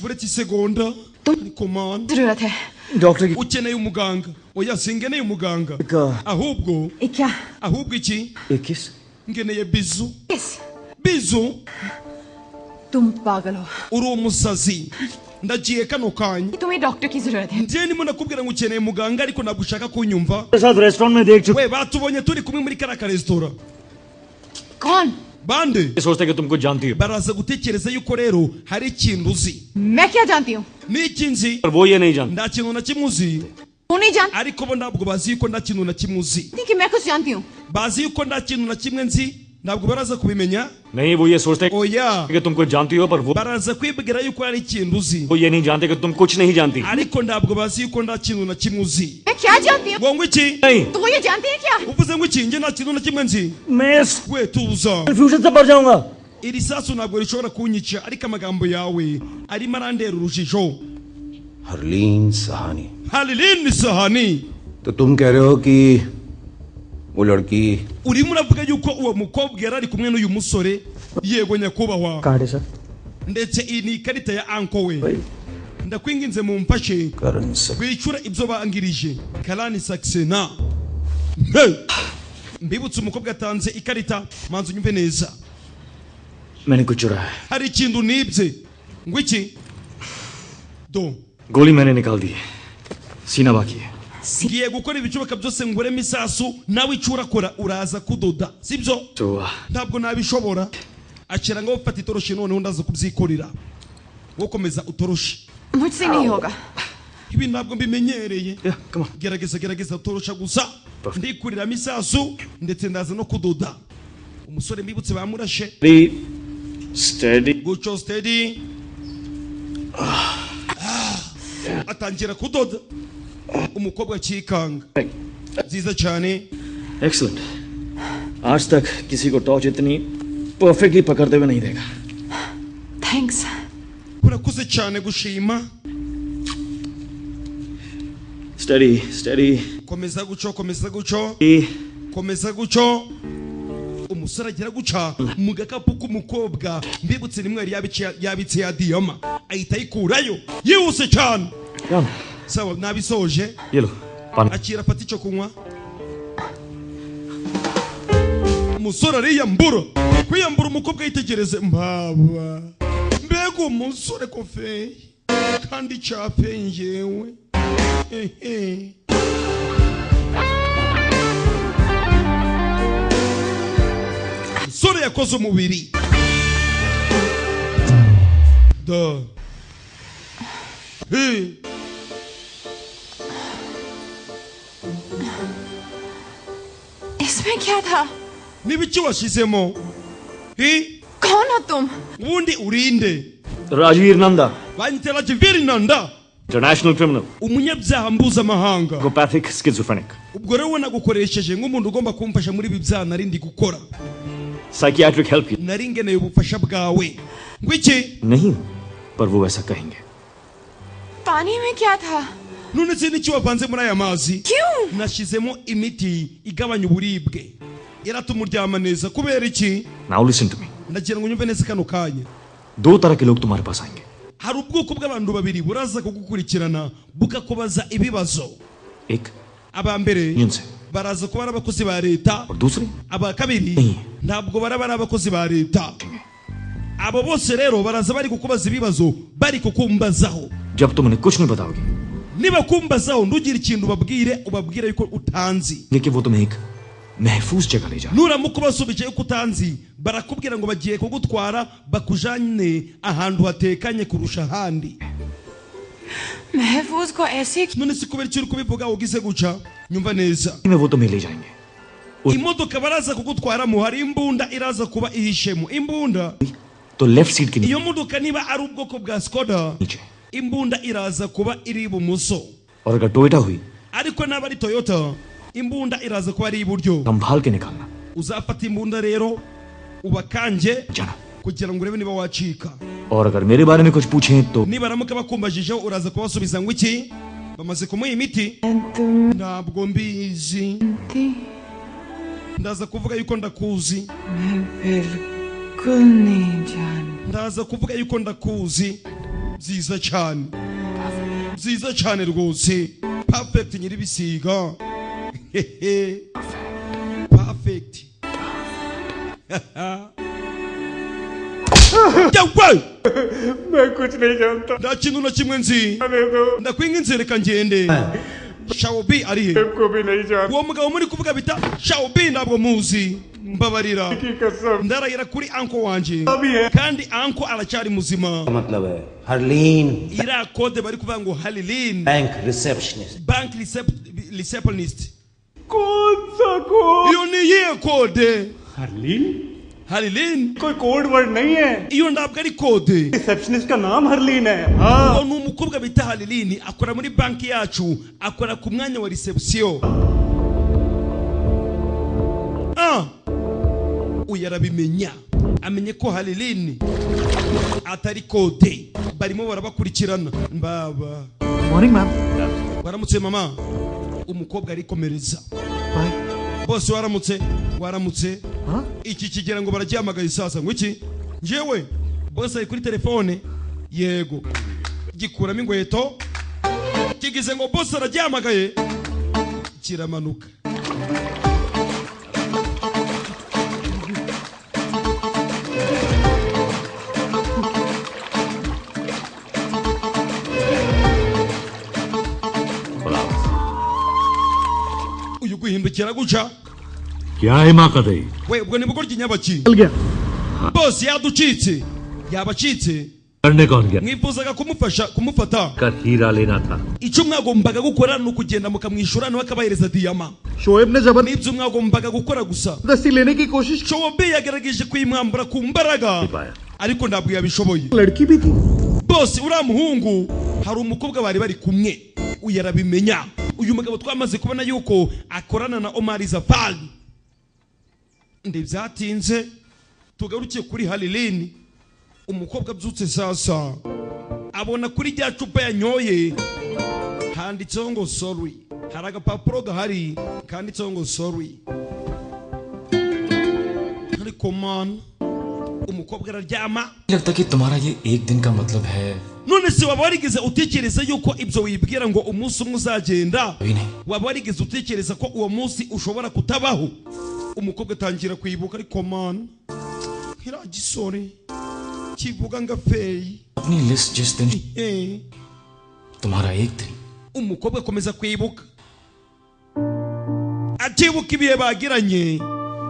buretse isegonda ariko mana. जरूरत है। Doctor की Ukeneye umuganga? Oya, singeneye umuganga, ahubwo क्या? Ahubwo iki? इक्कीस Ngeneye bizu. Yes. Bizu. तुम पागल हो। Uri umusazi, ndagiye kano kanya. तुम्हें डॉक्टर की जरूरत है। Njye ndimo ndakubwira ngo ukeneye muganga, ariko ntabwo ushaka kunyumva. साथ रेस्टोरेंट में देख चुके We batubonye turi kumwe muri kariya karesitora. कौन? Bande? सोचते कि तुम कुछ जानती हो। Baraza gutekereza yuko rero hari ikintu uzi. मैं क्या जानती हूँ? Niki nzi? पर वो ये नहीं जानते। Nta kintu na kimwe uzi. वो नहीं जानती Ariko bo ntabwo bazi yuko nta kintu na kimwe uzi. कि मैं कुछ जानती हूँ। Bazi yuko nta kintu na kimwe nzi, ntabwo baraza kubimenya. नहीं, वो ये सोचते Oya, कि तुम कुछ जानती हो, पर वो baraza kwibwira yuko hari ikintu uzi, वो ये नहीं जानते कि तुम कुछ नहीं जानती। Ariko ntabwo bazi yuko nta kintu na kimwe uzi. मैं क्या जानती हूँ? Ngo ngo iki? नहीं, तो वो ये जानती है क्या? Uvuze ngo iki? Njye nta kintu na kimwe nzi. मैं इस We tuza, confusion से पड़ जाऊंगा। Iri sasu ntabwo rishobora kunyica, ariko amagambo yawe arimo arandera urujijo. Harleen Sahani. Halilini Sahani. तो तुम कह रहे हो कि वो लड़की Urimo uravuga yuko uwo mukobwa yari ari kumwe n'uyu musore? Yego nyakubahwa, card है sir. Ndetse iyi ni ikarita ya anko we. Ndakwinginze mumfashe Karan Singh. kwishyura ibyo bangirije Kalani Saxena. Hey! Mbibutse umukobwa atanze ikarita, manzi unyumve neza. मैंने कुछ चुराया है। Hari ikintu nibye. Ngo iki? Do गोली मैंने निकाल दी है, सीना बाकी है। Ngiye gukora ibishoboka byose nguremo isasu, nawe icyo urakora uraza kudoda, sibyo? तो Ntabwo nabishobora. Akira ngo ufate itoroshi, noneho ndaza kubyikorera, wowe komeza utoroshi. मुझसे नहीं होगा। Ibi ntabwo mbimenyereye. Gerageza, gerageza torosha gusa, ndikuriramo isasu ndetse ndaza no kudoda. Umusore mbibutse bamurashe. Steady. Guco steady. Atangira kudoda, umukobwa akikanga. Byiza cyane. Excellent. आज तक किसी को टॉर्च इतनी परफेक्टली पकड़ते हुए नहीं देखा। Thanks. Urakoze cyane gushima. Steady steady. Komeza guco, komeza guco, komeza guco. Umusore agira guca mu gakapu k'umukobwa, mbibutse nimwe yari yabitse ya diyama, ahita ayikurayo yihuse cyane. Sawa, nabisoje. ये लो पानी। Akira, afata icyo kunywa. Umusore ariyambura, kwiyambura umukobwa yitegereze mbaba, mbega umusore kofeye kandi cyape ngewe ehe. Umusore yakoze umubiri da. Hey. इसमें क्या था? N'ibiki washyizemo? Hi? कौन हो तुम? Ubundi urinde? Rajveer Nanda. Banyita Rajveer Nanda. International criminal. Umunyabyaha mpuzamahanga. Psychopathic schizophrenic. Ubwo rero nagukoresheje nk'umuntu ugomba kumfasha muri ibi byaha nari ndi gukora. Psychiatric help. Nari ngeneye ubufasha bwawe. Ngwiki? नहीं, पर वो ऐसा कहेंगे। पानी में क्या था? None se n'iki wavanze muri aya mazi? Nashyizemo imiti igabanya uburibwe, iratuma uryama neza. Kubera iki? Now listen to me. Ndagira ngo unyumve neza kano kanya. दो तरह के लोग तुम्हारे पास आएंगे। Hari ubwoko bw'abantu babiri buraza kugukurikirana bukakubaza ibibazo. एक Aba mbere union से baraza kuba ari abakozi ba leta, और दूसरे aba kabiri ntabwo baraba ari abakozi ba leta. Abo bose rero baraza bari kukubaza ibibazo, bari kukumbazaho. जब तुम उन्हें कुछ नहीं बताओगे Niba kumbazaho ntugire ikintu ubabwire, ubabwire yuko utanzi. कि वो तुम्हें एक महफूज जगह ले जा Nuramuka ubasubije yuko utanzi, barakubwira ngo bagiye kugutwara bakujane ahantu hatekanye kurusha ahandi. महफूज को ऐसे None se kubera icyo uri kubivuga ugize guca? Nyumva neza. में वो तुम्हें ले जाएंगे। Imodoka baraza kugutwaramo hari imbunda iraza kuba ihishemo imbunda. तो left seat के Iyo modoka niba ari ubwoko bwa Skoda, नीचे imbunda iraza kuba iri ibumoso, और अगर टोयोटा हुई ariko naba ari Toyota imbunda iraza kuba ari iburyo. संभाल के निकालना। Uzafata imbunda rero ubakange जाना kugira ngo urebe niba wacika. और अगर मेरे बारे में कुछ पूछें तो Nibaramuka bakumbajijeho uraza kubasubiza ngo iki? Bamaze kumuha imiti. Ntabwo mbizi, ndaza kuvuga yuko ndakuzi. मैं बिल्कुल नहीं जानती। Ndaza kuvuga yuko ndakuzi. Byiza cyane, byiza cyane rwose. Perfect nyiribisiga. Hehe. Perfect. Yawe! मैं कुछ नहीं जानता। Nta kintu na kimwe nzi, ndakwinginze reka ngende. Shaobi ari he? को भी नहीं जानता। Uwo mugabo muri kuvuga bita Shaobi ntabwo muzi, mbabarira. की कसम। Ndarahira kuri anko wanje, अभी है। kandi anko aracyari muzima. मतलब है Harleen Iriya kode bari kuvuga ngo Halilin bank receptionist. Bank receptionist. कौन सा code? Iyo ni iyihe kode? Harleen? Halilin कोई code word नहीं है। Iyo ntabwo ari kode. Receptionist का नाम हरलीन है। हाँ। Uwo ni umukobwa bita Halilin, akora muri banki yacu, akora ku mwanya wa reception. Ah, uyu arabimenya, amenye ko Halilin atari kode, barimo barabakurikirana. Mbaba. Morning ma'am. Waramutse mama. Umukobwa arikomereza. Bye. Bose waramutse, waramutse. Iki kigira ngo baragihamagaye sasa ngo iki? Njyewe bose ari kuri telefone. Yego. Gikuramo inkweto, kigize ngo bose aragihamagaye, kiramanuka. Guhindukira guca. क्या हिमाकत है? We, ubwo ni bugoryi nyabaki? Bose yaducitse, yabacitse. करने कौन गया? Mwifuzaga kumufasha kumufata. कर हीरा लेना था। Icyo mwagombaga gukora ni ukugenda mukamwishyura, nawe akabahereza diyama. Shoaib ने जबरदस्ती Nibyo mwagombaga gukora gusa. लेने की कोशिश। Shoaib yagerageje kuyimwambura ku mbaraga, ariko ntabwo yabishoboye. लड़की भी थी। Bose uriya muhungu hari umukobwa bari bari kumwe, uyu arabimenya. Uyu mugabo twamaze kubona yuko akorana na Omar Zafari. Ntibyatinze, tugarukiye kuri Haliline. Umukobwa abyutse sasa abona kuri rya cupa yanyoye handitseho ngo sorry. Hari agapapuro gahari kanditseho ngo sorry. Ariko man, umukobwa araryama. लगता कि तुम्हारा ये एक दिन का मतलब है। None se waba warigeze utekereza yuko ibyo wibwira ngo umunsi umwe uzagenda, waba warigeze utekereza ko uwo munsi ushobora kutabaho? Umukobwa atangira kwibuka, ariko man, kiriya gisore kivuga ngo feyi. अपनी लिस्ट जिस दिन Eh, तुम्हारा एक दिन umukobwa akomeza kwibuka, akibuka ibihe bagiranye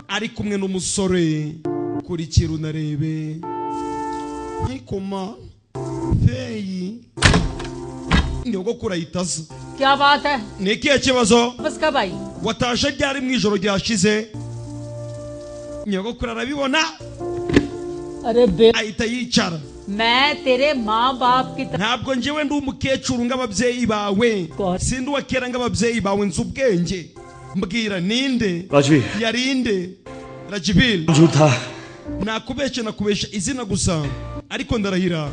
ari kumwe n'umusore. Kurikira unarebe. Ariko man, feyi, nyogokuru ahita aza. क्या बात है? Ni ikihe kibazo? बस कब आई? Watashe ryari mu ijoro ryashize? Nyogokuru arabibona, अरे बे ahita yicara. मैं तेरे माँ बाप की तरह Ntabwo njyewe ndi umukecuru nk'ababyeyi bawe, sindi uwa kera nk'ababyeyi bawe, nzi ubwenge. Mbwira, ninde? Rajveer. Yarinde Rajvir. झूठ था। Nakubeshye, nakubeshya izina gusa, ariko ndarahira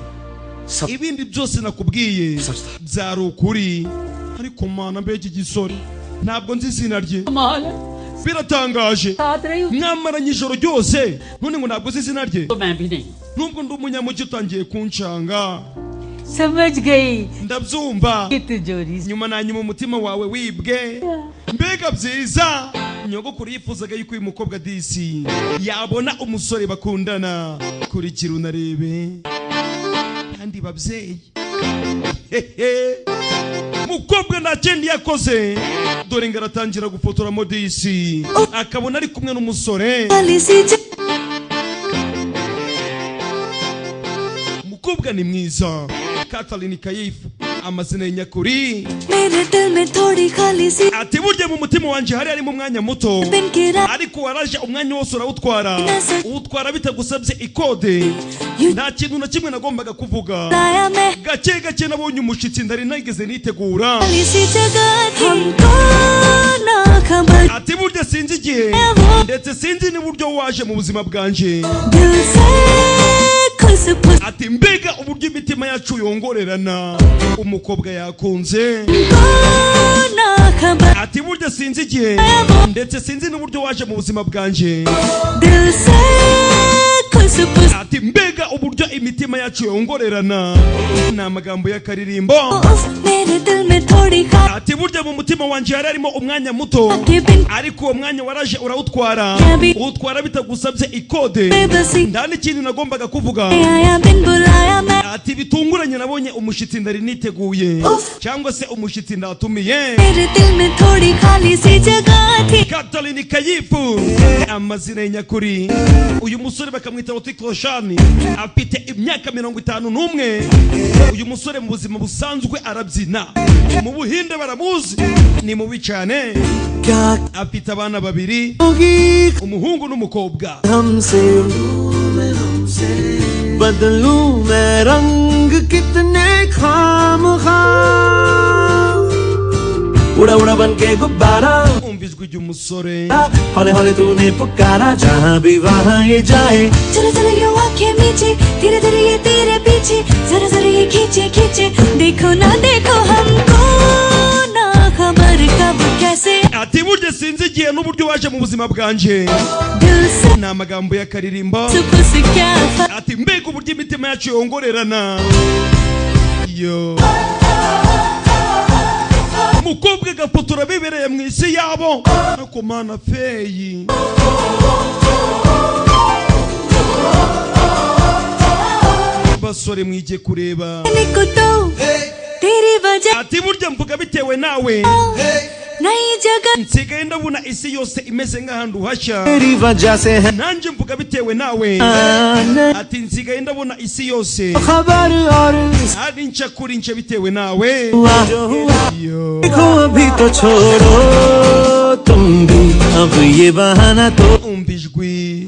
ibindi byose nakubwiye byari ukuri. Ariko mana, mbega igisore, ntabwo nzi izina rye. कमाल है। Biratangaje, साथ रही हूँ mwamaranye ijoro ryose none ngo ntabwo uzi izina rye. तो मैं भी नहीं। Nubwo ndi umunyamujyi utangiye kunshanga. समझ गई। Ndabyumva. की तिजोरी। Nyuma na nyuma umutima wawe wibwe. Mbega byiza! Nyogokuru yifuzaga yuko uyu mukobwa disi yabona umusore bakundana. Kurikira unarebe. Kandi babyeyi, hehe, mukobwa nta kindi yakoze, dore ngo aratangira gufotoramo disi, akabona ari kumwe n'umusore. Umukobwa ni mwiza, Katalin Kayifu amazina ya nyakuri. मेरे दिल में थोड़ी खाली सी Ati burya mu mutima wanjye hari harimo umwanya muto, दिन की रात ariko waraje umwanya wose urawutwara, uwutwara bitagusabye ikode. Nta kintu na kimwe nagombaga kuvuga. आया मैं Gake gake nabonye umushyitsi ntari nageze nitegura. खाली सी जगह थी। हमको ना खबर Ati burya sinzi igihe ndetse sinzi n'uburyo waje mu buzima bwanjye. दिल से खुस फुस Ati mbega uburyo imitima yacu yongorerana. Umukobwa yakunze. ना खबर Ati burya sinzi igihe ndetse sinzi n'uburyo waje mu buzima bwanjye. दिल से खुस फुस Ati mbega uburyo imitima yacu yongorerana. Ni amagambo y'akaririmbo. उफ मेरे दिल में थोड़ी खाली Ati burya mu mutima wanjye hari harimo umwanya muto, ariko uwo mwanya waraje urawutwara, uwutwara bitagusabye ikode. Nta n'ikindi nagombaga kuvuga. आया बिन बुलाया मैं Ati bitunguranye nabonye umushyitsi ndari niteguye, cyangwa se umushyitsi ndatumiye. मेरे दिल में थोड़ी खाली सी जगह थी। Katalin Kayifu amazina ya nyakuri. Uyu musore bakamwita Hrithik Roshan, afite imyaka 51. Uyu musore mu buzima busanzwe arabyina, mu Buhinde baramuzi, ni mubi cyane. Afite abana babiri, umuhungu n'umukobwa. हमसे बदलूं मैं रंग कितने खाम उड़ा उड़ा बन के गुब्बारा। Umva ijwi ry'umusore. हौले हौले तूने पुकारा, जहाँ भी वहाँ ये जाए। चलो चलो यो आंखें मीचे, धीरे धीरे ये तेरे पीछे, जरा जरा ये खींचे खींचे, देखो ना देखो हमको ना खबर कब कैसे। Ati burya sinzi igihe n'uburyo waje mu buzima bwanjye. दिल से Ni amagambo y'akaririmbo. फुस क्या Ati mbega uburyo imitima yacu yongorerana. Yo, umukobwa agafotora bibereye mu isi yabo. Ariko mana, feyi, basore mwige kureba. को तो तेरी वजह Ati burya mvuga bitewe nawe. नई जगह Nsigaye ndabona isi yose imeze nk'ahantu hashya. तेरी वजह से है Nanjye mvuga bitewe nawe. Ati nsigaye ndabona isi yose खबर और ari nshya kuri nshya bitewe nawe. हुआ जो हुआ Yo. देखो अभी तो छोड़ो तुम भी अब ये बहाना तो Umva ijwi.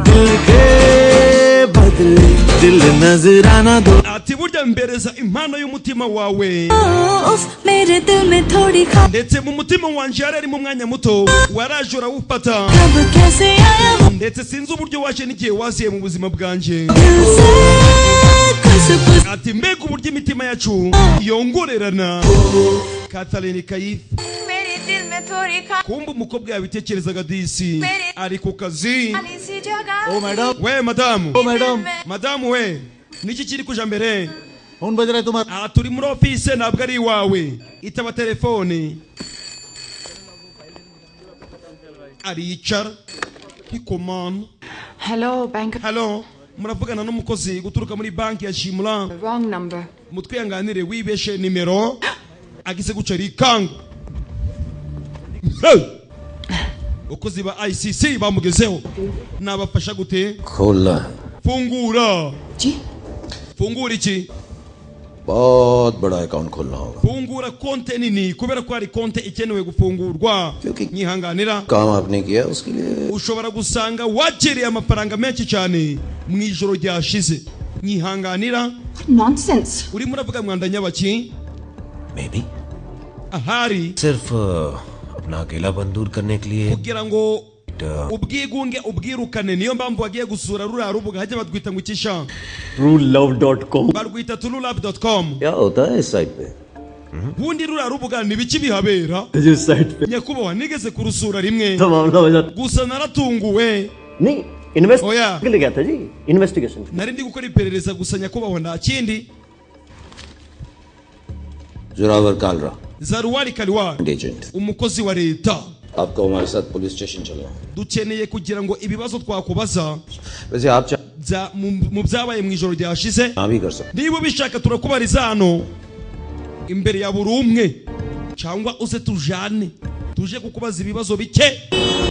दिल के बदले दिल नजराना दो Ati burya mbereza impano y'umutima wawe. उफ मेरे दिल में थोड़ी खा Ndetse mu mutima wanje yari ari mu mwanya muto waraje urawufata. कब कैसे आया वो Ndetse sinzi uburyo waje n'igihe waziye mu buzima bwanjye. दिल से खुशबू Ati mbega uburyo imitima yacu yongorerana. Katalin Kaif. मेरे दिल में थोड़ी Kumba umukobwa yabitekerezaga disi ari ku kazi. खाली सी जगह ओ madam We madamu, oh madam madamu we, niki kiri kuja mbere? Phone बज रहा है तुम्हारा Aha turi muri office ntabwo ari iwawe. Itaba telefone. Aricara ntikomana. Hello bank Hello, muravugana n'umukozi guturuka muri banki ya Shimla. Wrong number Mutwihanganire wibeshe nimero. Agize guca rikanga. Hey! Abakozi ba ICC bamugezeho. Nabafasha gute? खोलना है Fungura. Fungura iki? बहुत बड़ा account खोलना होगा Fungura konte nini kubera ko hari konte ikenewe gufungurwa. Nyihanganira. काम आपने किया उसके लिए Ushobora gusanga wakiriye amafaranga menshi cyane mu ijoro ryashize. Nyihanganira. Nonsense Urimo uravuga mwanda nyabaki? Maybe Ahari सिर्फ अपना अकेलापन दूर करने के लिए kugira ngo ubwigunge ubwirukane niyo mpamvu wagiye gusura ruriya rubuga hajya batwita ngo ikisha truelove.com barwita truelove.com. क्या होता है इस साइट पे Bundi ruriya rubuga ni biki bihabera? जिस साइट पे Nyakubahwa nigeze kurusura rimwe तो मामला हो जाता gusa naratunguwe. नहीं invest Oya. के लिए गया था जी investigation Nari ndi gukora iperereza gusa nyakubahwa nta kindi. Zorawar Kalra Zaruwari Kaliwari agent umukozi wa leta आपको हमारे साथ पुलिस स्टेशन चलना है dukeneye kugira ngo ibibazo twakubaza वैसे आप चाह mu byabaye mu ijoro ryashize हाँ भी कर सकते niba ubishaka turakubariza hano imbere ya buri umwe cyangwa uze tujane tuje kukubaza ibibazo bike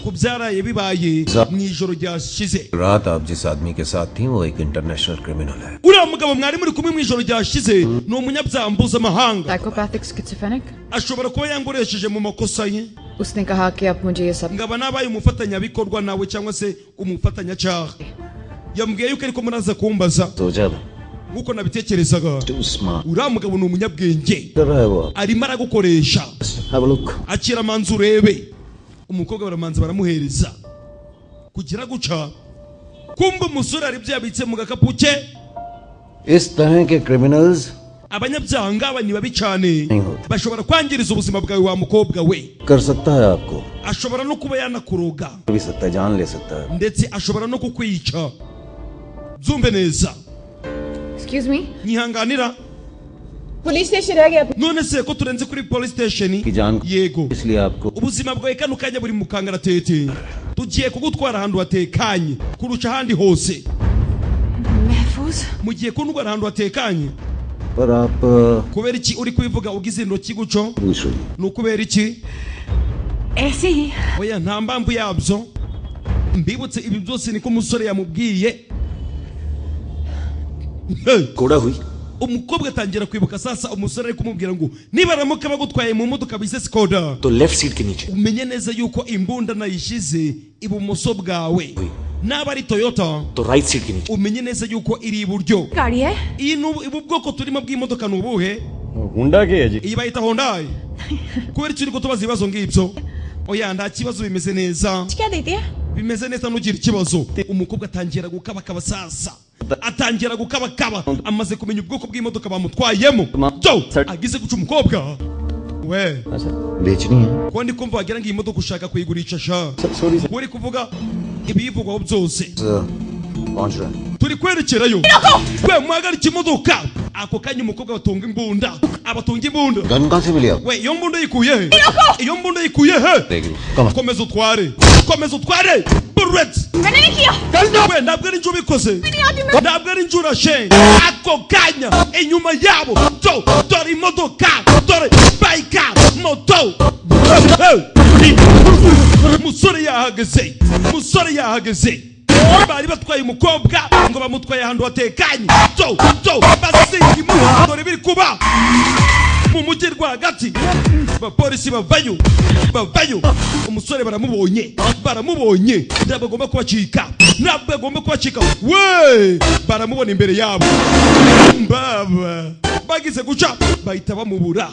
ku byaraye bibaye mu ijoro ryashize. रात आप जिस आदमी के साथ थी वो एक international criminal है Uriya mugabo mwari muri kumwe mu ijoro ryashize ni umunyabyaha mpuzamahanga. Psychopathic schizophrenic Ashobora kuba yangoresheje mu makosa ye. उसने कहा कि अब मुझे ये सब Ngaba nabaye umufatanyabikorwa nawe cyangwa se umufatanyacyaha. Yambwiye yuko ariko muraza kumbaza सोचा था nk'uko nabitekerezaga. Too smart Uriya mugabo ni umunyabwenge कर रहा है वो arimo aragukoresha. Have a look Akira amanza urebe. Umukobwa baramanza baramuhereza kugira guca kumva umusore hari ibyo yabitse mu gakapu ke. इस तरह के criminals Abanyabyaha ngaba ni babi cyane नहीं होते bashobora kwangiriza ubuzima bwawe wa mukobwa we. कर सकता है आपको Ashobora no kuba yanakuroga कर भी सकता है जान ले सकता है ndetse ashobora no kukwica. Byumve neza. Excuse me Nyihanganira. Police station रह गया None se ko turenze kuri police station? की जान Yego. इसलिए आपको Ubuzima bwawe kano kanya buri mu kangaratete. Tugiye kugutwara ahantu hatekanye kurusha ahandi hose. महफूज Mugiye kuntwara ahantu hatekanye पर आप kubera iki uri kubivuga ugize intoki guco? पूछ रही Ni ukubera iki? ऐसे ही Oya nta mpamvu yabyo. Mbibutse ibi byose niko umusore yamubwiye. Hey! कोड़ा हुई Umukobwa atangira kwibuka sasa umusore ari kumubwira ngo nibaramuka bagutwaye mu modoka bise Skoda तो left seat के नीचे umenye neza yuko imbunda nayishize ibumoso bwawe naba ari Toyota तो right seat के नीचे umenye neza yuko iri iburyo. गाड़ी है Iyi ni ubu bwoko turimo bw'imodoka ni ubuhe? Honda के है जी Iyi bayita Hyundai. Kubera iki uri kutubaza ibibazo ngibyo? Oya nta kibazo bimeze neza. क्या देती है Bimeze neza ntugire ikibazo. Umukobwa atangira gukabakaba sasa. Atangira gukabakaba amaze kumenya ubwoko bw'imodoka bamutwayemo. Jo, agize guca umukobwa. We, बेचनी है ko ndi kumva wagira ngo iyi modoka ushaka kuyigurisha sha. Sorry Ko uri kuvuga ibiyivugwaho byose. पहुंच रहा है Turi kwerekerayo. We muhagarike imodoka. Ako kanya umukobwa batunga imbunda. Abatunga imbunda. Gun कहाँ से मिली आपको We, iyo mbunda yikuye he? Iyo mbunda yikuye he? देख ली कम Komeza utware. Komeza utware. Bullets. मैंने नहीं किया. We, ntabwo ari njye ubikoze, ntabwo ari njye urashe. Ako kanya inyuma yabo do dore imodoka, dore bike, moto. Musore yahageze, musore yahageze. Bari batwaye umukobwa ngo bamutwaye ahantu hatekanye. Do do bazinga imuha. Dore biri kuba mu mujyi rwagati. Abapolisi bavayo, bavayo. Umusore baramubonye, baramubonye. Ntabwo agomba kubacika, ntabwo agomba kubacika. We, baramubona imbere yabo. Mbaba bagize guca bahita bamubura.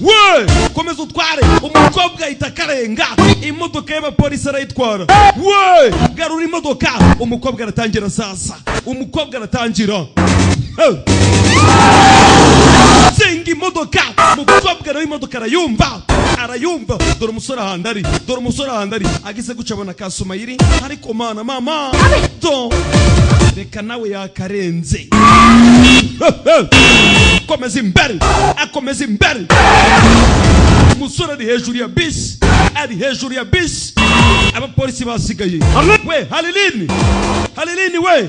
We, komeza utware. Umukobwa ahita akarenga imodoka y'abapolisi, arayitwara. We, garura imodoka. Umukobwa aratangira sasa, umukobwa aratangira. Hey. Zinga imodoka. Umukobwa nawe imodoka arayumva, arayumva. Dore umusore ahantu ari, dore umusore ahantu ari. Agize guca abona kasumayiri. Ariko mana mama do, reka nawe yakarenze. Komeza imbere, akomeza imbere. Umusore ari hejuru ya bisi, ari hejuru ya bisi. Abapolisi basigaye. We, Halilini, Halilini we.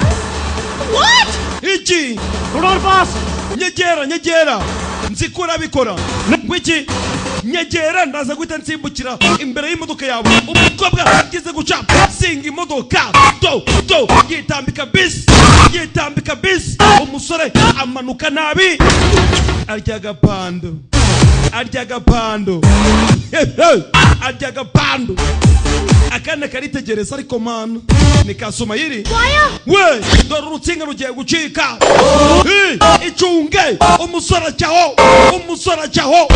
What? Iki? Nyegera, nyegera, nzi ko urabikora. Ngwiki? Nyegera, ndaza guhita nsimbukira imbere y'imodoka yawe. Umukobwa agize guca singa imodoka. Do do yitambika bisi, yitambika bisi. Umusore amanuka nabi, arya agapando, arya agapando, arya agapando. Akana karitegereza, ariko mana ni kasumayiri. We, dore urutsinga rugiye gucika. Hey, icunge. Umusore acyaho, umusore acyaho.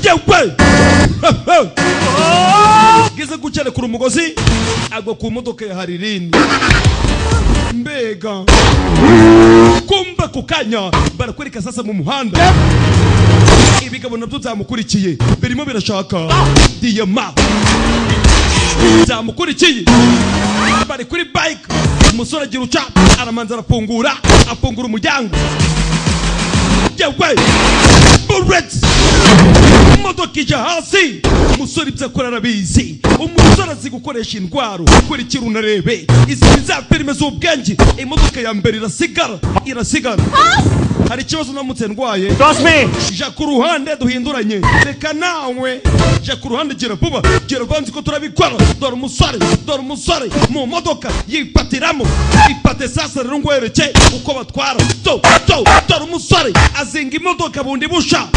Yewe, gize gucerekura umugozi, agwa ku modoka ya Haririni. Mbega kumba ku kanya barakwereka sasa mu muhanda, ibigabo nabyo byamukurikiye, birimo birashaka diyama. Byamukurikiye, bari kuri bike. Umusore agira uca aramanza arafungura, afungura umuryango. Yewe, bullets, imodoka ijya hasi. Umusore ibyo akora arabizi, umusore azi gukoresha intwaro. Kurikira unarebe, izi ni za filime z'ubwenge. Imodoka ya mbere irasigara, irasigara. Hari ikibazo ndamutse ndwaye? Ja ku ruhande duhinduranye. Reka nawe ja ku ruhande. Gira vuba, gira vuba, nzi ko turabikora. Dore umusore, dore umusore mu modoka yipatiramo. Ipate sasa rero ngwereke uko batwara. Do do dore umusore azinga imodoka bundi busha,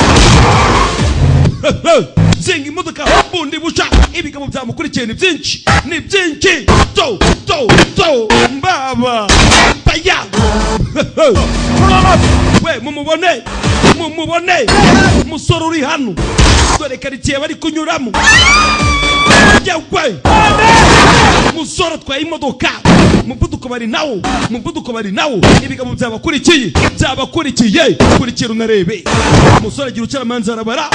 zinga imodoka bundi busha. Ibigabo byamukurikiye ni byinshi, ni byinshi. Do do do mbaba baya. We, mumubone, mumubone umusore uri hano. Dore karitsiye bari kunyuramo. Yewe, umusore atwaye imodoka, umuvuduko bari nawo, umuvuduko bari nawo. Ibigabo byabakurikiye, byabakurikiye. Kurikira unarebe, umusore agira ucaramanza, arabara,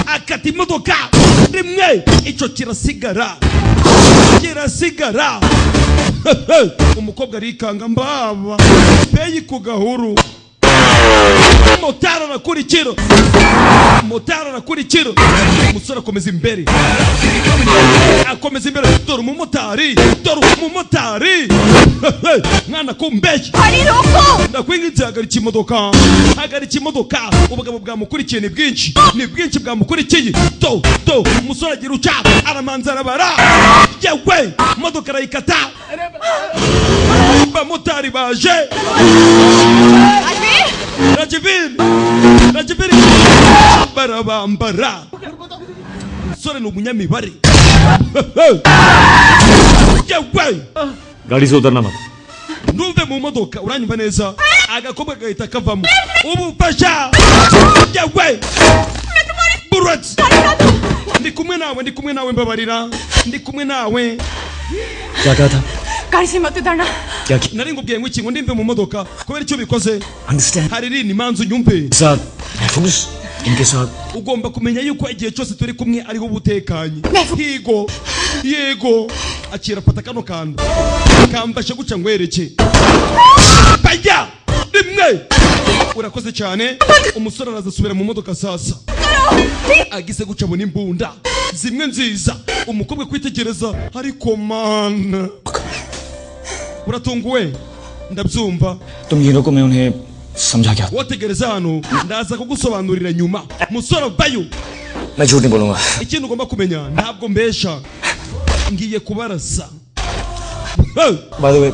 akata imodoka rimwe, icyo kirasigara, kirasigara. Umukobwa arikanga, mbaba peyi ku gahuru. Motari arakurikira, motari arakurikira. Umusore akomeza imbere, akomeza imbere. Dore umumotari, dore umumotari. Mwana kumbeshya, ndakwinginze, hagarika imodoka, hagarika imodoka. Ubugabo bwamukurikiye ni bwinshi, ni bwinshi bwamukurikiye. Do do umusore agira uca aramanza arabara. Yewe, imodoka arayikata. Abamotari baje. Rajiviri, Rajiviri, barabambara. Umusore ni umunyamibare. Yewe, गाड़ी से उतरना मत. Ntuve mu modoka, uranyumva neza? Agakobwa gahita kavamo ubufasha. Yewe, bullets, ndi kumwe nawe, ndi kumwe nawe, mbabarira, ndi kumwe nawe. क्या कहा था? गाड़ी से मत उतरना. क्या किया? Nari ngubwiye ngo iki? Ngo ndimve mu modoka kubera icyo bikoze. Understand. Hari rini manzu unyumve. साथ महफूज इनके साथ. Ugomba kumenya yuko igihe cyose turi kumwe ariho uba utekanye. Yego, yego, akira, fata kano kantu kamfashe guca ngwereke. Bajya rimwe. Urakoze cyane. Umusore araza asubira mu modoka. Sasa agize guca abona imbunda zimwe nziza. Umukobwa kwitegereza, ariko mana, uratunguwe, ndabyumva. तुम ये रुको, मैं उन्हें समझा क्या। Wotegereza hano, ndaza kugusobanurira nyuma. Musore vayo. मैं झूठ नहीं बोलूंगा। Ikintu ugomba kumenya, ntabwo mbesha, ngiye kubarasa. Hey! By the way,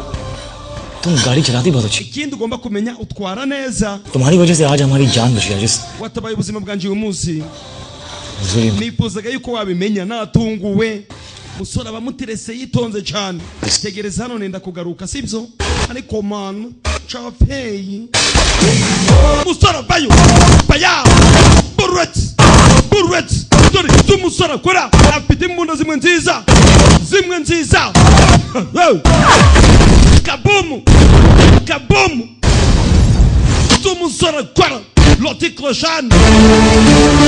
तुम गाड़ी चलाती बहुत अच्छी। Ikindi ugomba kumenya, utwara neza. तुम्हारी वजह से आज हमारी जान बची है जिस Watabaye ubuzima bwanjye uyu munsi. Really. Nifuzaga yuko wabimenya. Natunguwe, musore abamuterese yitonze cyane. Tegereza hano, nenda kugaruka, sibyo? Ariko man capeyi, musore vayo baya bullet bullet. Dore icyo umusore akora, afite imbunda zimwe nziza, zimwe nziza. Kabumu kabumu, icyo umusore akora, Hrithik Roshan.